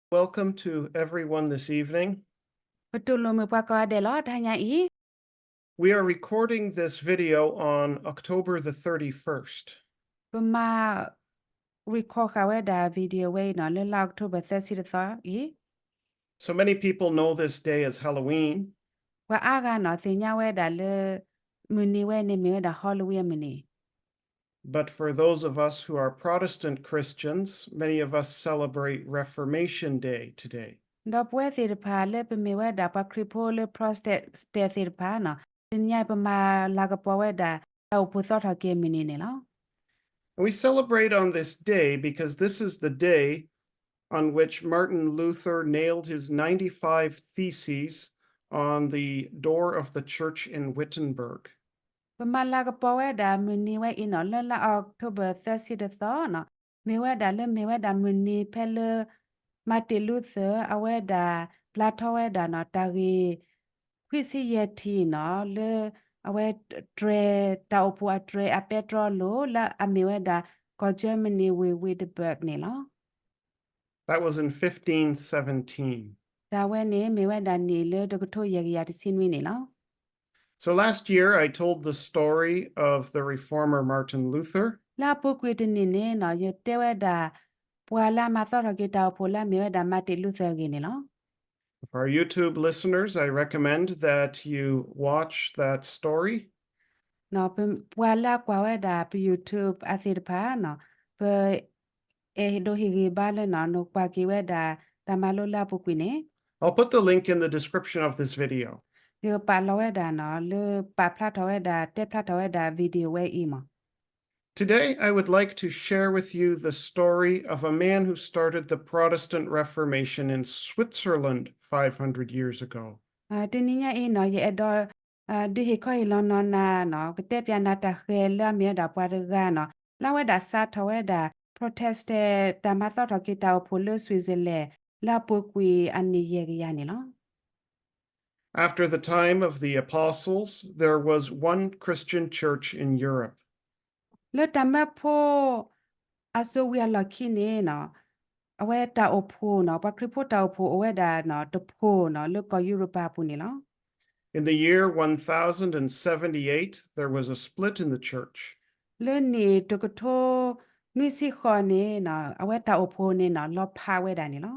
Welcome to everyone this evening. ပတူၢ်လိာ်မုာ်ပှၤကိးဂၤဒဲးလီၤ တဟါညါအံၤ. We are recording this video on October the thirty-first. ပမၤ record ဃာ်ဝဲဒၣ် video ဝဲအံၤနီၤ လၢလါ October သၢဆံတသီအံၤ. So many people know this day as Halloween. ပှၤအါဂၤနီၤ သ့ၣ်ညါဝဲဒၣ်လၢ မုၢ်နံၤဝဲန့ၣ် မ့ၢ်ဝဲဒၣ် Halloween အမုၢ်နံၤ. But for those of us who are Protestant Christians, many of us celebrate Reformation Day today. ဒီးပဝဲသ့ၣ်တဖၣ်လၢပမ့ၢ်ဝဲဒၣ်ပှၤခရံာ်ဖိလၢ Protestant သ့ၣ်တဖၣ်နီၤ တနံၤညါအံၤ ပမၤလၤကပီၤဝဲဒၣ် တၢ်အိၣ်ဖှိၣ်သီထီၣ်က့ၤမုၢ်နံၤန့ၣ်လီၤ. And we celebrate on this day because this is the day on which Martin Luther nailed his ninety-five theses on the door of the church in Wittenberg. ပမၤလၤကပီၤဝဲဒၣ်မုၢ်နံၤဝဲအံၤနီၤ လၢလါ October သၢဆံတသီနီၤ မ့ၢ်ဝဲဒၣ်လၢမ့ၢ်ဝဲဒၣ်မုၢ်နံၤဖဲလၢ Martin Luther အဝဲဒၣ် ဘျါထီၣ်ဝဲဒၣ်နီၤ တၢ်ဂ့ၢ် ခွံဆံယဲၢ်ထံၣ်နီၤ လၢအဝဲတြဲၤ တၢ်အိၣ်ဖှိၣ်အတြဲၤအပဲတြီလိၤ လၢအမ့ၢ်ဝဲဒၣ် ကီၢ် Germany ဝ့ၢ် Wittenberg န့ၣ်လီၤ. That was in fifteen seventeen. တၢ်ဝဲန့ၣ်မ့ၢ်ဝဲဒၣ်နံၣ်လၢတကထိယဲၢ်ကယၤတဆံနွံန့ၣ်လီၤ. So last year I told the story of the reformer Martin Luther. လၢအပူၤကွံာ်တနံၣ်န့ၣ်နီၤ ယတဲဝဲဒၣ် ပှၤလၢအမၤသီထီၣ်က့ၤတၢ်အိၣ်ဖှိၣ်လၢအမ့ၢ်ဝဲဒၣ် Martin Luther အဂ့ၢ်န့ၣ်လီၤ. For our YouTube listeners, I recommend that you watch that story. နီၤ ပ ပှၤလၢအကွၢ်ဝဲဒၣ်ပ YouTube အသ့ၣ်တဖၣ်နီၤ ပ အဲၣ်ဒိးဟ့ၣ်ဂံၢ်ဘါလၢနီၤ နကွၢ်က့ၤဝဲဒၣ် တၢ်မၤလိလၢအပူၤကွံာ်န့ၣ် I'll put the link in the description of this video. ယကပာ်လီၤဝဲဒၣ်နီၤ လၢပာ်ဖျါထီၣ်ဝဲဒၣ် တဲဖျါထီၣ်ဝဲဒၣ် video ဝဲအံၤမး. Today, I would like to share with you the story of a man who started the Protestant Reformation in Switzerland five hundred years ago. တနံၤညါအံၤနီၤ ယအဲၣ်ဒိး ဒုးဟ့ၣ်ခီဟ့ၣ်လီၤနီၢ်နၤနီၤ ကတဲပၠးနၤတၢ်ဃဲၤလၢအမ့ၢ်ဝဲဒၣ်ပှၤတဂၤနီၤ လၢအဝဲဒၣ်စးထီၣ်ဝဲဒၣ် Protestant တၢ်မၤသီထီၣ်က့ၤတၢ်အိၣ်ဖှိၣ်လၢ Switzerland လၢအပူၤကွံာ်အနံၣ်ယဲၢ်ကယၤန့ၣ်လီၤ. After the time of the apostles, there was one Christian church in Europe. လၢတၢ်မၢဖိ အစိၤဝံၤအလီၢ်ခံန့ၣ်နီၤ အဝဲတၢ်အိၣ်ဖှိၣ်နီၤ ပှၤခရံာ်ဖိတၢ်အိၣ်ဖှိၣ်အိၣ်ဝဲဒၣ်နီၤ တဖှိၣ်နီၤ လၢကီၢ်ယူရပၤအပူၤန့ၣ်လီၤ. In the year one thousand and seventy-eight, there was a split in the church. လၢနံၣ်တကထိနွံဆံဃိးန့ၣ်နီၤ အဝဲတၢ်အိၣ်ဖှိၣ်န့ၣ်နီၤ လီၤဖးဝဲဒၣ်န့ၣ်လီၤ.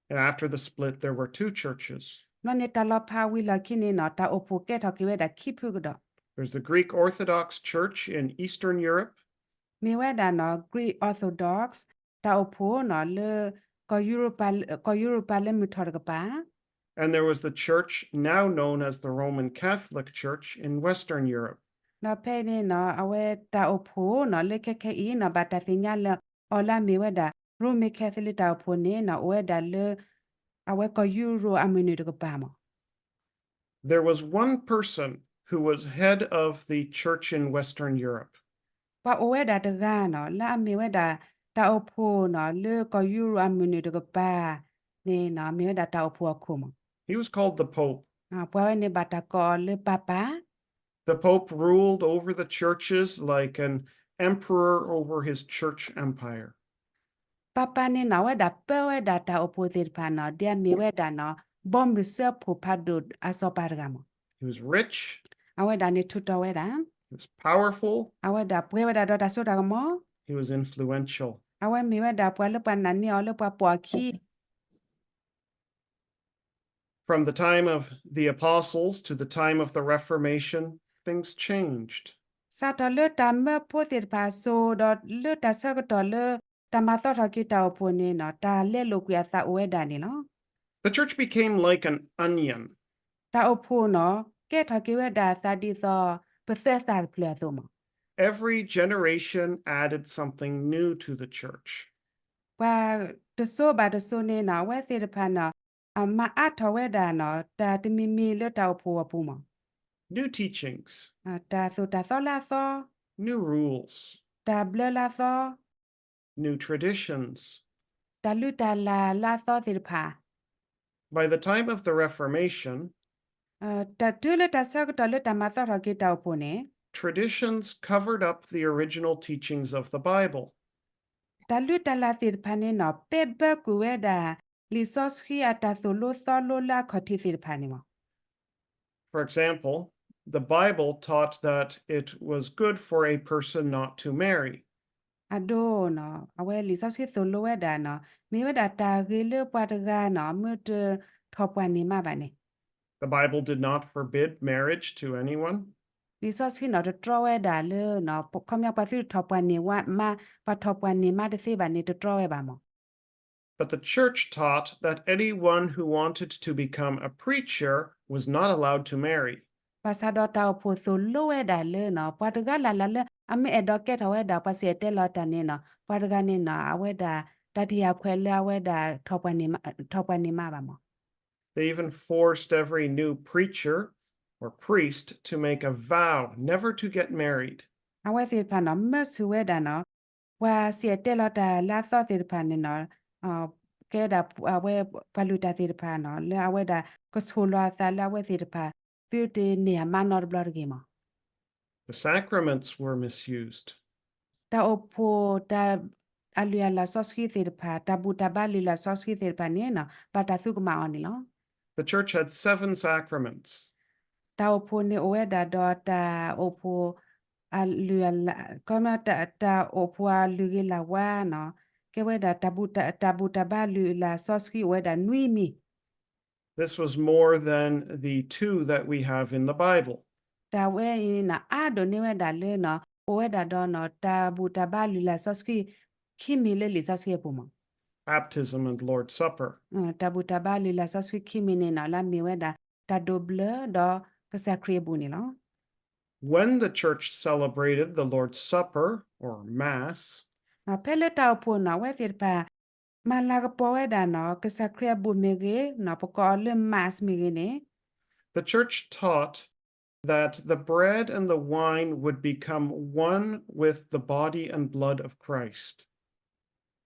And after the split, there were two churches. ဘျီန့ၣ်တၢ်လီၤဖးဝံၤလီၢ်ခံန့ၣ်နီၤ တၢ်အိၣ်ဖှိၣ်ကဲထီၣ်က့ၤဝဲဒၣ်ခံဖုကဒီး There's the Greek Orthodox Church in Eastern Europe. မ့ၢ်ဝဲဒၣ်နီၤ Greek Orthodox တၢ်အိၣ်ဖှိၣ်နီၤ လၢ ကီၢ်ယူရပၤ ကီၢ်ယူရပၤလၢမုၢ်ထီၣ်တကပၤ And there was the church now known as the Roman Catholic Church in Western Europe. ဒီးဖဲန့ၣ်နီၤ အဝဲတၢ်အိၣ်ဖှိၣ်နီၤ လၢခဲခဲအံၤနီၤ ဘၣ်တၢ်သ့ၣ်ညါလၢအီၤလၢအမ့ၢ်ဝဲဒၣ် Roman Catholic တၢ်အိၣ်ဖှိၣ်န့ၣ်နီၤ အိၣ်ဝဲဒၣ်လၢ အဝဲကီၢ်ယူရပၤအမုၢ်နုာ်တကပၤမး There was one person who was head of the church in Western Europe. ပှၤအိၣ်ဝဲဒၣ်တဂၤနီၤ လၢအမ့ၢ်ဝဲဒၣ် တၢ်အိၣ်ဖှိၣ်နီၤ လၢကီၢ်ယူရပၤအမုၢ်နုာ်တကပၤန့ၣ်နီၤ မ့ၢ်ဝဲဒၣ်တၢ်အိၣ်ဖှိၣ်အခိၣ်မး He was called the Pope. ပှၤဝဲန့ၣ်ဘၣ်တၢ်ကိးအီၤလၢပၤပၤ The Pope ruled over the churches like an emperor over his church empire. ပၤပၤန့ၣ်နီၤ အဝဲဒၣ်ပၢဝဲဒၣ်တၢ်အိၣ်ဖှိၣ်သ့ၣ်တဖၣ်နီၤ ဒ်အမ့ၢ်ဝဲဒၣ်နီၤ ဘီမုၢ်စၢဖှိၣ်ဖးဒိၣ်အစီၤပၤတဂၤမး He was rich. အဝဲဒၣ်န့ၣ်ထူးတီၤဝဲဒၣ် He was powerful. အဝဲဒၣ်ပှဲၤဝဲဒၣ်ဒီးတၢ်စိတၢ်ကမီၤ He was influential. အဝဲမ့ၢ်ဝဲဒၣ်ပှၤလၢပှၤနာ်န့ၢ်အီၤလၢပှၤပိာ်အခံ From the time of the apostles to the time of the Reformation, things changed. စးထီၣ်လၢတၢ်မၢဖိသ့ၣ်တဖၣ်အစိၤဒီးလၢတၢ်ဆၢကတီၢ်လၢ တၢ်မၤသီထီၣ်က့ၤတၢ်အိၣ်ဖှိၣ်န့ၣ်နီၤ တၢ်လဲလိာ်ကွံာ်အသးအိၣ်ဝဲဒၣ်န့ၣ်လီၤ. The church became like an onion. တၢ်အိၣ်ဖှိၣ်နီၤ ကဲထီၣ်က့ၤဝဲဒၣ်အသးဒ်သိး ပသၢသၣ်တဖျၢၣ်အသိးမး Every generation added something new to the church. ပှၤတစိၤဘၣ်တစိၤန့ၣ်နီၤ အဝဲသ့ၣ်တဖၣ်နီၤ အမၤအါထီၣ်ဝဲဒၣ်နီၤ တၢ်တမံၤမံၤလၢတၢ်အိၣ်ဖှိၣ်အပူၤမး New teachings. တၢ်သိၣ်တၢ်သီလၢအသီ New rules. တၢ်ဘျၢလၢအသီ New traditions. တၢ်လုၢ်တၢ်လၢ်လၢအသီသ့ၣ်တဖၣ် By the time of the Reformation, တၢ်တုၤလၢတၢ်ဆၢကတီၢ်လၢတၢ်မၤသီထီၣ်က့ၤတၢ်အိၣ်ဖှိၣ်န့ၣ် traditions covered up the original teachings of the Bible. တၢ်လုၢ်တၢ်လၢ်သ့ၣ်တဖၣ်န့ၣ်နီၤ ပဲဘၢကွံာ်ဝဲဒၣ် လံာ်စီဆှံအတၢ်သိၣ်လိသီလိလၢအခီၣ်ထံးသ့ၣ်တဖၣ်န့ၣ်မး. For example, the Bible taught that it was good for a person not to marry. အဒိနီၤ, အဝဲလံာ်စီဆှံသိၣ်လိဝဲဒၣ်နီၤ, မ့ၢ်ဝဲဒၣ်တၢ်ဂ့ၤလၢပှၤတဂၤနီၤ မ့ၢ်တထီၣ်ပှၢ်န့ၢ်မါဘၣ်န့ၣ်. The Bible did not forbid marriage to anyone. လံာ်စီဆှံနီၤ တတြီဝဲဒၣ်လၢနီၤ, ခီပညီပှၤသုတထီၣ်ပှၢ်န့ၢ်ဝဲမါ, ပှၤထီၣ်ပှၢ်န့ၢ်မါတသ့ဘၣ်န့ၣ် တတြီဝဲဘၣ်မး. But the church taught that anyone who wanted to become a preacher was not allowed to marry. ဘၣ်ဆၣ်ဒီးတၢ်အိၣ်ဖှိၣ်သိၣ်လိဝဲဒၣ်လၢနီၤ, ပှၤတဂၤလၢ်လၢ်လၢအမ့ၢ်အဲၣ်ဒိးကဲထီၣ်ဝဲဒၣ်ပှၤစံၣ်တဲၤတဲလီၤတၢ်န့ၣ်နီၤ, ပှၤတဂၤန့ၣ်နီၤ အဝဲဒၣ်တၢ်တယာ်ခွဲးလၢအဝဲဒၣ်ထီၣ်ပှၢ်န့ၢ်မါ, ထီၣ်ပှၢ်န့ၢ်မါဘၣ်မး. They even forced every new preacher or priest to make a vow never to get married. အဝဲသ့ၣ်တဖၣ်နီၤ မၢဆူၣ်ဝဲဒၣ်နီၤ, ပှၤစံၣ်တဲၤတဲလီၤတၢ်လၢအသီသ့ၣ်တဖၣ်န့ၣ်နီၤ, ကဲဒၣ်အဝဲပှၤလုၢ်တၢ်သ့ၣ်တဖၣ်နီၤ လၢအဝဲဒၣ်ကဆိၣ်လီၤအသးလၢအဝဲသ့ၣ်တဖၣ် သုတန့ၢ်အမါနီတဘျီတဂ့ၤမး. The sacraments were misused. တၢ်အိၣ်ဖှိၣ်တၢ် အလုၢ်အလၢ်စီဆှံသ့ၣ်တဖၣ်, တၢ်ဘူၣ်တၢ်ဘါလုၢ်လၢ်စီဆှံသ့ၣ်တဖၣ်န့ၣ်နီၤ ဘၣ်တၢ်သုကမၣ်အီၤန့ၣ်လီၤ. The church had seven sacraments. တၢ်အိၣ်ဖှိၣ်န့ၣ်အိၣ်ဝဲဒၣ်ဒီးတၢ်အိၣ်ဖှိၣ်အလုၢ်အလၢ်, ခီမီ တၢ်အိၣ်ဖှိၣ်အလုၢ်ဂ့ၤလၢ်ဝါနီၤ, ကဲဝဲဒၣ်တၢ်ဘူၣ်တၢ်, တၢ်ဘူၣ်တၢ်ဘါလုၢ်လၢ်စီဆှံအိၣ်ဝဲဒၣ်နွံမံၤ This was more than the two that we have in the Bible. တၢ်ဝဲအံၤန့ၣ်နီၤ အါဒိၣ်န့ၢ်ဝဲဒၣ်လၢနီၤ အိၣ်ဝဲဒၣ်ဒီးနီၤ တၢ်ဘူၣ်တၢ်ဘါလုၢ်လၢ်စီဆှံခံမံၤလၢလံာ်စီဆှံအပူၤမး. Baptism and Lord's Supper. တၢ်ဘူၣ်တၢ်ဘါလုၢ်လၢ်စီဆှံခံမံၤန့ၣ်နီၤ လၢအမ့ၢ်ဝဲဒၣ် တၢ်ဒိးဘျၢဒီးကစၢ်ခရံာ်အဘူၣ်န့ၣ်လီၤ. When the church celebrated the Lord's Supper, or Mass, ဖဲလၢတၢ်အိၣ်ဖှိၣ်နီၤ အဝဲသ့ၣ်တဖၣ် မၤလၤကပီၤဝဲဒၣ်နီၤ ကစၢ်ခရံာ်အဘူၣ်မ့ၢ်ဂ့ၤနီၤ ပကိးအီၤလၢ Mass မ့ၢ်ဂ့ၤန့ၣ် the church taught that the bread and the wine would become one with the body and blood of Christ.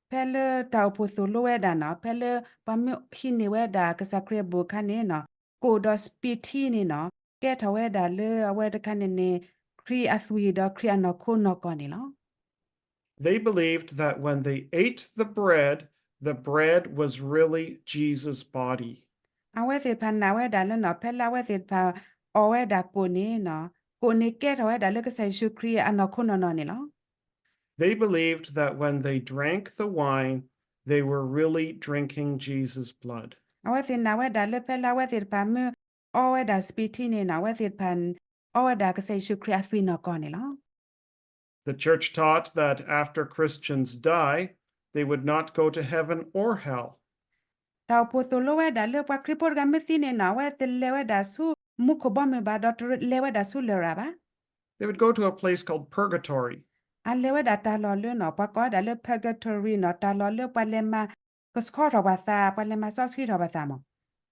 ဖဲလၢတၢ်အိၣ်ဖှိၣ်သိၣ်လိဝဲဒၣ်နီၤ ဖဲလၢပှၤမ့ၢ်ဟံးန့ၢ်ဝဲဒၣ်ကစၢ်ခရံာ်အဘူၣ်အခါန့ၣ်နီၤ ကိၣ်ဒီးစပံးထံန့ၣ်နီၤ ကဲထီၣ်ဝဲဒၣ်လၢအဝဲတခါန့ၣ်န့ၣ် ခရံာ်အသွံၣ်ဒီးခရံာ်အနီၢ်ခိနီၢ်ကီၢ်န့ၣ်လီၤ. They believed that when they ate the bread, the bread was really Jesus' body. အဝဲသ့ၣ်တဖၣ်နာ်ဝဲဒၣ်လၢနီၤ ဖဲလၢအဝဲသ့ၣ်တဖၣ်အီၣ်ဝဲဒၣ်ကိၣ်န့ၣ်နီၤ ကိၣ်န့ၣ်ကဲထီၣ်ဝဲဒၣ်လၢကစၢ်ယ့ၣ်ၡူးခရံာ်အနီၢ်ခိနီၢ်နီၢ်န့ၣ်လီၤ. They believed that when they drank the wine, they were really drinking Jesus' blood. အဝဲသ့ၣ်နာ်ဝဲဒၣ်လၢဖဲလၢအဝဲသ့ၣ်တဖၣ်မ့ၢ်အီဝဲဒၣ်စပံးထံန့ၣ် အဝဲသ့ၣ်တဖၣ်အီဝဲဒၣ်ကစၢ်ယ့ၣ်ၡူးခရံာ်အသွံၣ်နီၢ်ကီၢ်န့ၣ်လီၤ. The church taught that after Christians die, they would not go to heaven or hell. တၢ်အိၣ်ဖှိၣ်သိၣ်လိဝဲဒၣ်လၢပှၤခရံာ်ဖိတဂၤမ့ၢ်သံန့ၣ်နီၤ အဝဲတလဲၤဝဲဒၣ်ဆူမူခိၣ်ဘီမုၢ်ဘၣ် ဒီးတလဲၤဝဲဒၣ်ဆူလရာ်ဘၣ်. They would go to a place called purgatory. အလဲၤဝဲဒၣ်တၢ်လီၢ်လၢနီၤ ပှၤကိးဝဲဒၣ်လၢ purgatory နီၤ တၢ်လီၢ်လၢပှၤလဲၤမၤကဆှီထီၣ်ပှၤသး ပှၤလဲၤမၤစီဆှံထီၣ်ပှၤသးမး.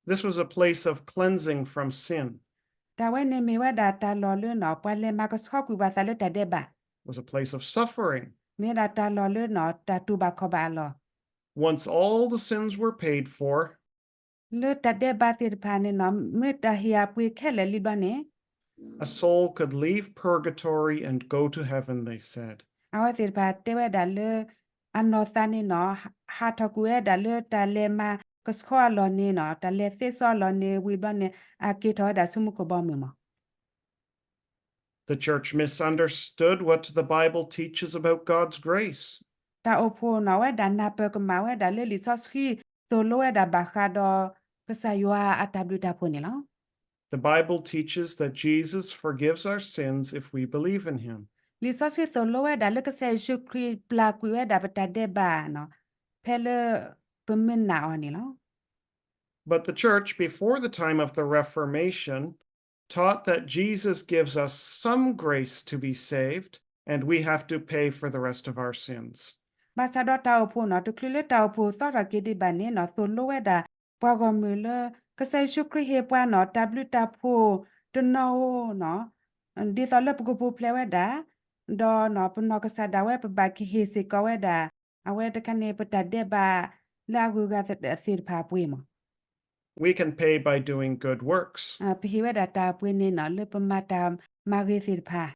This was a place of cleansing from sin. တၢ်ဝဲန့ၣ်မ့ၢ်ဝဲဒၣ်တၢ်လီၢ်လၢနီၤ ပှၤလဲၤမၤကဆှီကွံာ်ပှၤသးလၢတၢ်ဒဲးဘး. It was a place of suffering. မ့ၢ်ဝဲဒၣ်တၢ်လီၢ်လၢနီၤ တၢ်တူၢ်ဘၣ်ခီၣ်ဘၣ်အလီၢ်. Once all the sins were paid for, လၢတၢ်ဒဲးဘးသ့ၣ်တဖၣ်န့ၣ်နီၤ မ့ၢ်တၢ်ဟ့ၣ်အပှ့ၤခဲလၢာ်လံဘျီန့ၣ် a soul could leave purgatory and go to heaven, they said. အဝဲသ့ၣ်တဖၣ်တဲဝဲဒၣ်လၢ အနီၢ်သးန့ၣ်နီၤ ဟးထီၣ်ကွံာ်ဝဲဒၣ်လၢတၢ်လဲၤမၤကဆှီအလီၢ်န့ၣ်နီၤ တၢ်လဲၤသ့စီအလီၢ်န့ၣ် ဝံၤဘျီန့ၣ် အက့ၤထီၣ်ဝဲဒၣ်ဆူမူခိၣ်ဘီမုၢ်မး. The church misunderstood what the Bible teaches about God's grace. တၢ်အိၣ်ဖှိၣ်နီၤ အဝဲဒၣ်နၢ်ပၢၢ်ကမၣ်ဝဲဒၣ်လၢလံာ်စီဆှံ သိၣ်လိဝဲဒၣ်ဘၣ်ဃးဒီး ကစၢ်ယွၤအတၢ်ဘျုးတၢ်ဖှိၣ်န့ၣ်လီၤ. The Bible teaches that Jesus forgives our sins if we believe in him. လံာ်စီဆှံသိၣ်လိဝဲဒၣ်လၢကစၢ်ယ့ၣ်ၡူးခရံာ်ပျၢ်ကွံာ်ဝဲဒၣ်ပတၢ်ဒဲးဘးနီၤ ဖဲလၢပမ့ၢ်နာ်အီၤန့ၣ်လီၤ. But the church before the time of the Reformation taught that Jesus gives us some grace to be saved, and we have to pay for the rest of our sins. ဘၣ်ဆၣ်ဒီးတၢ်အိၣ်ဖှိၣ်နီၤ တချုးလၢတၢ်အိၣ်ဖှိၣ်သီထီၣ်က့ၤဒံးဘၣ်န့ၣ်နီၤ သိၣ်လိဝဲဒၣ် ပှၤဂီၢ်မုၢ်လၢ ကစၢ်ယ့ၣ်ၡူးခရံာ်ဟ့ၣ်ပှၤနီၤ တၢ်ဘျုးတၢ်ဖှိၣ်တနီၤဧိၤနီၤ ဒ်သိးလၢပကပူၤဖျဲးဝဲဒၣ် ဒီးနီၤပနီၢ်ကစၢ်ဒၣ်ဝဲပဘၣ်ကဟ့ၣ်စ့ၢ်ကီးဝဲဒၣ် အဝဲတခါန့ၣ် ပတၢ်ဒဲးဘးလၢအဂုၤအဂၤသ့ၣ်တဖၣ်အပှ့ၤမး. We can pay by doing good works. ပဟ့ၣ်ဝဲဒၣ်တၢ်အပှ့ၤန့ၣ်နီၤ လၢပမၤတၢ်မၤဂ့ၤသ့ၣ်တဖၣ်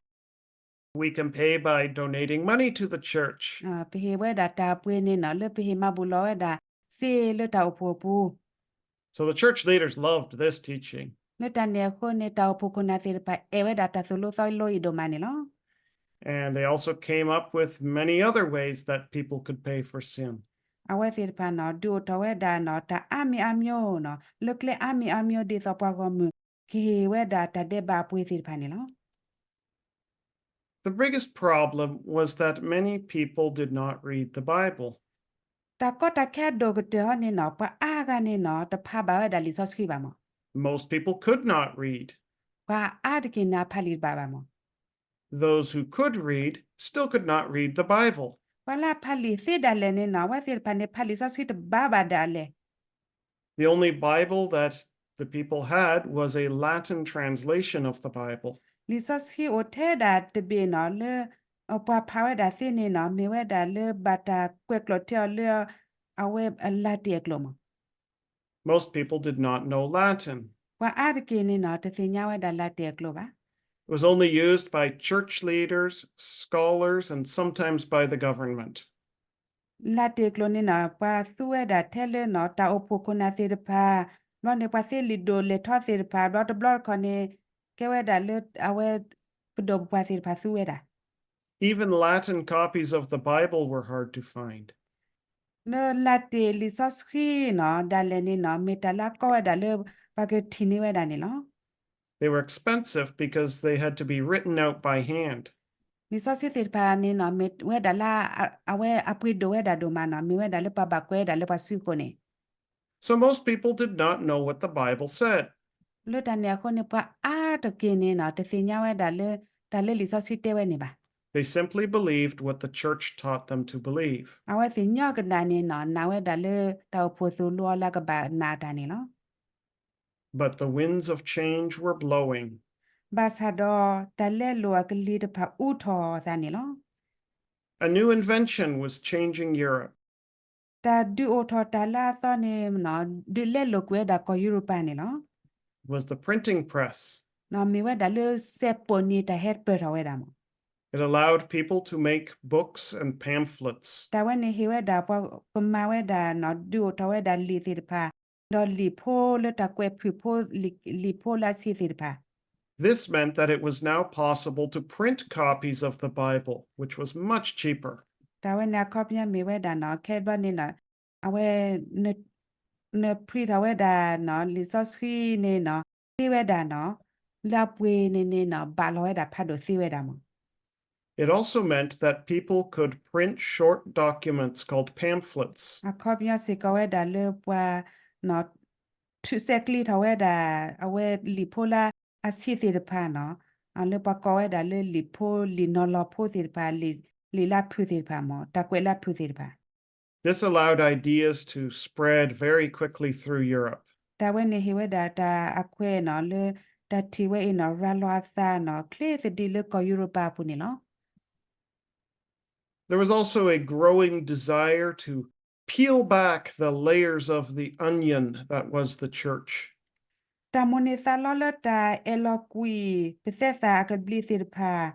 We can pay by donating money to the church. ပဟ့ၣ်ဝဲဒၣ်တၢ်အပှ့ၤန့ၣ်နီၤ လၢပဟ့ၣ်မၤဘူၣ်လီၤဝဲဒၣ် စ့လၢတၢ်အိၣ်ဖှိၣ်အပူၤ. So the church leaders loved this teaching. လၢတၢ်န့ၣ်အဃိန့ၣ် တၢ်အိၣ်ဖှိၣ်ခိၣ်နၢ်သ့ၣ်တဖၣ် အဲၣ်ဝဲဒၣ်တၢ်သိၣ်လိသီလိအံၤဒိၣ်မးန့ၣ်လီၤ. And they also came up with many other ways that people could pay for sin. အဝဲသ့ၣ်တဖၣ်န့ၣ် ဒုးအိၣ်ထီၣ်ဝဲဒၣ်န့ၣ် တၢ်အါမံၤအါမျိုးန့ၣ် လၢကျဲအါမံၤအါမျိုး ဒ်သိးပှၤဂီၢ်မုၢ် ကဟ့ၣ်ဝဲဒၣ်တၢ်ဒဲးဘးအပှ့ၤသ့ၣ်တဖၣ်န့ၣ်လီၤ. The biggest problem was that many people did not read the Bible. တၢ်ကီတၢ်ခဲအဒိၣ်ကတၢၢ်အံၤန့ၣ်န့ၣ် ပှၤအါဂၤန့ၣ်န့ၣ် တဖးဘၣ်ဝဲဒၣ်လံာ်စီဆှံဘၣ်မး. Most people could not read. ပှၤအါတက့ၢ်န့ၣ် အဖးလံာ်တဘၣ်ဘၣ်မး. Those who could read still could not read the Bible. ပှၤလၢအဖးလံာ်သ့ဒၣ်လဲာ်န့ၣ်န့ၣ် အဝဲသ့ၣ်တဖၣ်န့ၣ် ဖးလံာ်စီဆှံတဘၣ်ဘၣ်ဒၣ်လဲာ်. The only Bible that the people had was a Latin translation of the Bible. လံာ်စီဆှံအိၣ်ထဲဒၣ်တဘ့ၣ်န့ၣ် လၢပှၤဖးဝဲဒၣ်သ့န့ၣ်န့ၣ် မ့ၢ်ဝဲဒၣ်လၢဘၣ်တၢ်ကွဲးကျိာ်ထဲအီၤလၢ အဝဲအလၤတ့ၢ်အကျိာ်မး. Most people did not know Latin. ပှၤအါတက့ၢ်န့ၣ်န့ၣ် တသ့ၣ်ညါဝဲဒၣ်လၤတ့ၢ်အကျိာ်ဘၣ်. It was only used by church leaders, scholars, and sometimes by the government. လၤတ့ၢ်ကျိာ်န့ၣ်န့ၣ် ပှၤသူဝဲဒၣ်ထဲလၢန့ၣ် တၢ်အိၣ်ဖှိၣ်ခိၣ်နၢ်သ့ၣ်တဖၣ်, ဘျီန့ၣ် ပှၤသ့လံာ်ဒိၣ်လဲၢ်ထီသ့ၣ်တဖၣ်, ဘျီတဘျီတခီၣ်န့ၣ် ကဲဝဲဒၣ်လၢအဝဲပဒိၣ်ပပှၢ်သ့ၣ်တဖၣ်သူဝဲဒၣ်. Even Latin copies of the Bible were hard to find. လၢလၤတ့ၢ်လံာ်စီဆှံန့ၣ် ဒၣ်လဲာ်န့ၣ်န့ၣ် မ့ၢ်တၢ်လၢအကီဝဲဒၣ်လၢ ပှၤကထံၣ်န့ၢ်ဝဲဒၣ်န့ၣ်လီၤ. They were expensive because they had to be written out by hand. လံာ်စီဆှံသ့ၣ်တဖၣ်န့ၣ်န့ၣ် မ့ၢ်ဝဲဒၣ်လၢ အဝဲအပှ့ၤဒိၣ်ဝဲဒၣ်ဒိၣ်မးန့ၣ် မ့ၢ်ဝဲဒၣ်လၢပှၤဘၣ်ကွဲးဝဲဒၣ်လၢပှၤစုဃိန့ၣ်. So most people did not know what the Bible said. လၢတၢ်န့ၣ်အဃိန့ၣ် ပှၤအါတက့ၢ်န့ၣ်န့ၣ် တသ့ၣ်ညါဝဲဒၣ်လၢ တၢ်လၢလံာ်စီဆှံတဲဝဲန့ၣ်ဘၣ်. They simply believed what the church taught them to believe. အဝဲသ့ၣ်ညီကဒၣ်န့ၣ်န့ၣ် နာ်ဝဲဒၣ်လၢတၢ်အိၣ်ဖှိၣ်သိၣ်လိအီၤလၢအကဘၣ်နာ်တၢ်န့ၣ်လီၤ. But the winds of change were blowing. ဘၣ်ဆၣ်ဒီး တၢ်လဲလိာ်အကလံၤတဖၣ် အူထီၣ်အသးန့ၣ်လီၤ. A new invention was changing Europe. တၢ်ဒုးအိၣ်ထီၣ်တၢ်လၢအသီန့ၣ် ဒုးလဲလိာ်ကွံာ်ဝဲဒၣ်ကီၢ်ယူရပၤန့ၣ်လီၤ. It was the printing press. မ့ၢ်ဝဲဒၣ်လၢစဲးပိာ်န့ၣ် တၢ်ဟဲပၢၢ်ထီၣ်ဝဲဒၣ်မး. It allowed people to make books and pamphlets. တၢ်ဝဲန့ၣ်ဟ့ၣ်ဝဲဒၣ်ပှၤကမၤဝဲဒၣ် ဒုးအိၣ်ထီၣ်ဝဲဒၣ်လံာ်သ့ၣ်တဖၣ်, ဒီးလံာ်ဖိလၢတၢ်ကွဲးဖုၣ်ဖိ, လံာ်ဖိလၢအဆံးသ့ၣ်တဖၣ်. This meant that it was now possible to print copies of the Bible, which was much cheaper. တၢ်ဝဲန့ၣ်အခီပညီမ့ၢ်ဝဲဒၣ်န့ၣ် ခဲဘျီန့ၣ်န့ၣ် အဝဲ န print ထီၣ်ဝဲဒၣ်န့ၣ် လံာ်စီဆှံန့ၣ်န့ၣ် သ့ဝဲဒၣ်န့ၣ် လၢအပှ့ၤန့ၣ်န့ၣ် ဘၣ်လီၤဝဲဒၣ်ဖးဒိၣ်သ့ဝဲဒၣ်မး. It also meant that people could print short documents called pamphlets. အခီပညီစ့ၢ်ကီးဝဲဒၣ်လၢပှၤ ထုးစဲးကျံးထီၣ်ဝဲဒၣ် အဝဲလံာ်ဖိလၢအဆံးသ့ၣ်တဖၣ်န့ၣ် လၢပှၤကိးဝဲဒၣ်လၢလံာ်ဖိလံာ်နီၢ်လီၤဖိသ့ၣ်တဖၣ်, လံာ်လၢအဖုၣ်သ့ၣ်တဖၣ်မး, တၢ်ကွဲးလၢအဖုၣ်သ့ၣ်တဖၣ်. This allowed ideas to spread very quickly through Europe. တၢ်ဝဲန့ၣ်ဟ့ၣ်ဝဲဒၣ်တၢ်အခွဲးန့ၣ် လၢတၢ်ထံၣ်ဝဲအံၤန့ၣ် ရၤလီၤအသးန့ၣ် ချ့သဒံးလၢကီၢ်ယူရပၤအပူၤန့ၣ်လီၤ. There was also a growing desire to peel back the layers of the onion that was the church. တၢ်မိၣ်န့ၢ်သးလီလၢတၢ်အဲၣ်လီၤကွံာ် ပသဲသးအကဘျံးသ့ၣ်တဖၣ်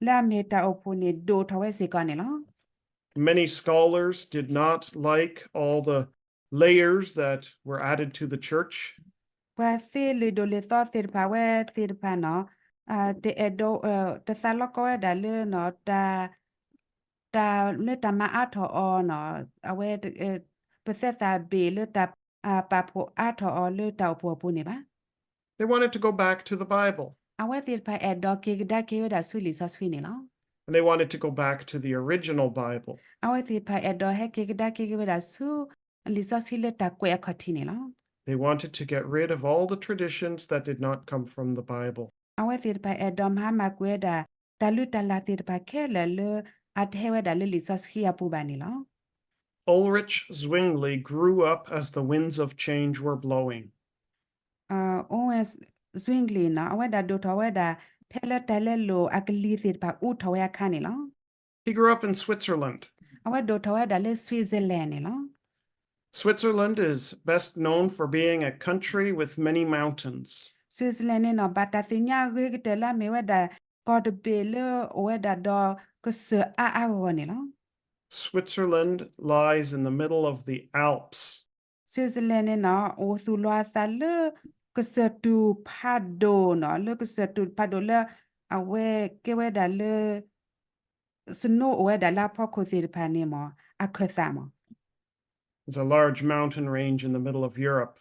လၢအမ့ၢ်တၢ်အိၣ်ဖှိၣ်န့ၣ် ဒိၣ်ထီၣ်ဝဲစ့ၢ်ကီးန့ၣ်လီၤ. Many scholars did not like all the layers that were added to the church. ပှၤသ့လံာ်ဒိၣ်လံာ်သီသ့ၣ်တဖၣ်ဝဲသ့ၣ်တဖၣ်န့ၣ် တအဲၣ်ဒိး တသးလီကီဝဲဒၣ်လၢ တၢ်လၢတၢ်မၤအါထီၣ်အီၤန့ၣ် အဝဲ ပသဲသးဘ့ၣ်လၢတၢ် ပာ်ဖှိၣ်အါထီၣ်အီၤလၢတၢ်အိၣ်ဖှိၣ်အပူၤန့ၣ်ဘၣ်. They wanted to go back to the Bible. အဝဲသ့ၣ်တဖၣ်အဲၣ်ဒိးက့ၤကဒါက့ၤဝဲဒၣ်ဆူလံာ်စီဆှံန့ၣ်လီၤ. And they wanted to go back to the original Bible. အဝဲသ့ၣ်တဖၣ်အဲၣ်ဒိးဟဲက့ၤကဒါက့ၤဝဲဒၣ်ဆူ လံာ်စီဆှံလၢတၢ်ကွဲးအခီၣ်ထံးန့ၣ်လီၤ. They wanted to get rid of all the traditions that did not come from the Bible. အဝဲသ့ၣ်တဖၣ်အဲၣ်ဒိးမၤဟါမၢ်ကွံာ်ဝဲဒၣ် တၢ်လုၢ်တၢ်လၢ်သ့ၣ်တဖၣ်ခဲလၢာ်လၢ အတဟဲဝဲဒၣ်လၢလံာ်စီဆှံအပူၤဘၣ်န့ၣ်လီၤ. Ulrich Zwingli grew up as the winds of change were blowing. Ulrich Zwingli န့ၣ် အဝဲဒၣ်ဒိၣ်ထီၣ်ဝဲဒၣ် ဖဲလၢတၢ်လဲလိာ်အကလံၤသ့ၣ်တဖၣ်အူထီၣ်ဝဲအခါန့ၣ်လီၤ. He grew up in Switzerland. အဝဲဒိၣ်ထီၣ်ဝဲဒၣ်လၢ Switzerland န့ၣ်လီၤ. Switzerland is best known for being a country with many mountains. Switzerland န့ၣ်န့ၣ် ဘၣ်တၢ်သ့ၣ်ညါအဂ့ၤကတၢၢ်လၢအမ့ၢ်ဝဲဒၣ် ကီၢ်တဘ့ၣ်လၢအိၣ်ဝဲဒၣ်ဒီးကစၢၢ်အါအါဂီၢ်ဂီၢ်န့ၣ်လီၤ. Switzerland lies in the middle of the Alps. Switzerland န့ၣ်နီၤ အိၣ်သူၣ်လီၤအသးလၢ ကစၢၢ်တူၢ်ဖးဒိၣ်နီၤ လၢကစၢၢ်တူၢ်ဖးဒိၣ်လၢ အဝဲကဲဝဲဒၣ်လၢ snow အိၣ်ဝဲဒၣ်လၢအဖီခိၣ်သ့ၣ်တဖၣ်န့ၣ်မ့ၢ် အခၢၣ်သးမ့ၢ် It's a large mountain range in the middle of Europe.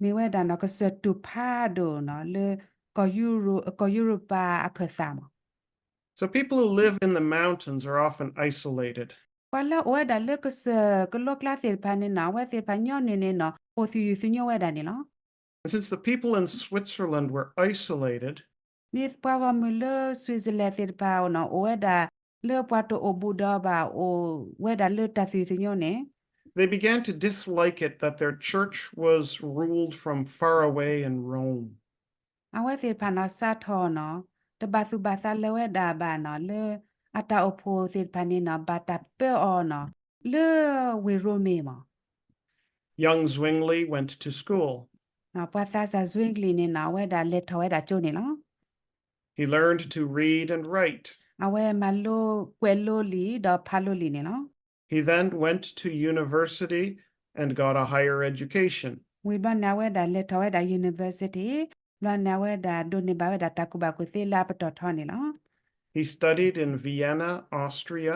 မ့ၢ်ဝဲဒၣ်နီၤ ကစၢၢ်တူၢ်ဖးဒိၣ်နီၤ လၢ ကီၢ်ယူရပၤအခၢၣ်သးမ့ၢ် So people who live in the mountains are often isolated. ပှၤလၢအအိၣ်ဝဲဒၣ်လၢကစၢၢ်ကလိကျါသ့ၣ်တဖၣ်န့ၣ်နီၤ အဝဲသ့ၣ်တဖၣ်ညီနုၢ်န့ၣ်နီၤ အိၣ်သူၣ်ယုၢ်သူၣ်ညိဝဲဒၣ်န့ၣ်လီၤ. And since the people in Switzerland were isolated, မ့ၢ်ပှၤဂီၢ်မုၢ်လၢ Switzerland သ့ၣ်တဖၣ်နီၤ အိၣ်ဝဲဒၣ် လၢပှၤတအိၣ်ဘူးဒီးဘၣ် အိၣ်ဝဲဒၣ်လၢတၢ်သူၣ်ယုၢ်သူၣ်ညိန့ၣ် they began to dislike it that their church was ruled from far away in Rome. အဝဲသ့ၣ်တဖၣ်နီၤ စးထီၣ်နီၤ တဘၣ်သူၣ်ဘၣ်သးလၢၤဝဲဒၣ်ဘၣ်နီၤ လၢအတၢ်အိၣ်ဖှိၣ်သ့ၣ်တဖၣ်န့ၣ်နီၤ ဘၣ်တၢ်ပၢအီၤနီၤ လၢဝ့ၢ်ရိမ့ၤမ့ၢ် Young Zwingli went to school. ပှၤသးစၢ် Zwingli န့ၣ်နီၤ အဝဲဒၣ်လဲၤထီၣ်ဝဲဒၣ်ကၠိန့ၣ်လီၤ. He learned to read and write. အဝဲမၤလိကွဲးလိလံာ် ဒီးဖးလိလံာ်န့ၣ်လီၤ. He then went to university and got a higher education. ဝံၤဘျီန့ၣ် အဝဲဒၣ်လဲၤထီၣ်ဝဲဒၣ် university, ဘျီန့ၣ် အဝဲဒၣ်ဒိးန့ၢ်ဘၣ်ဝဲဒၣ်တၢ်ကူၣ်ဘၣ်ကူၣ်သ့လၢအပတီၢ်ထီန့ၣ်လီၤ. He studied in Vienna, Austria.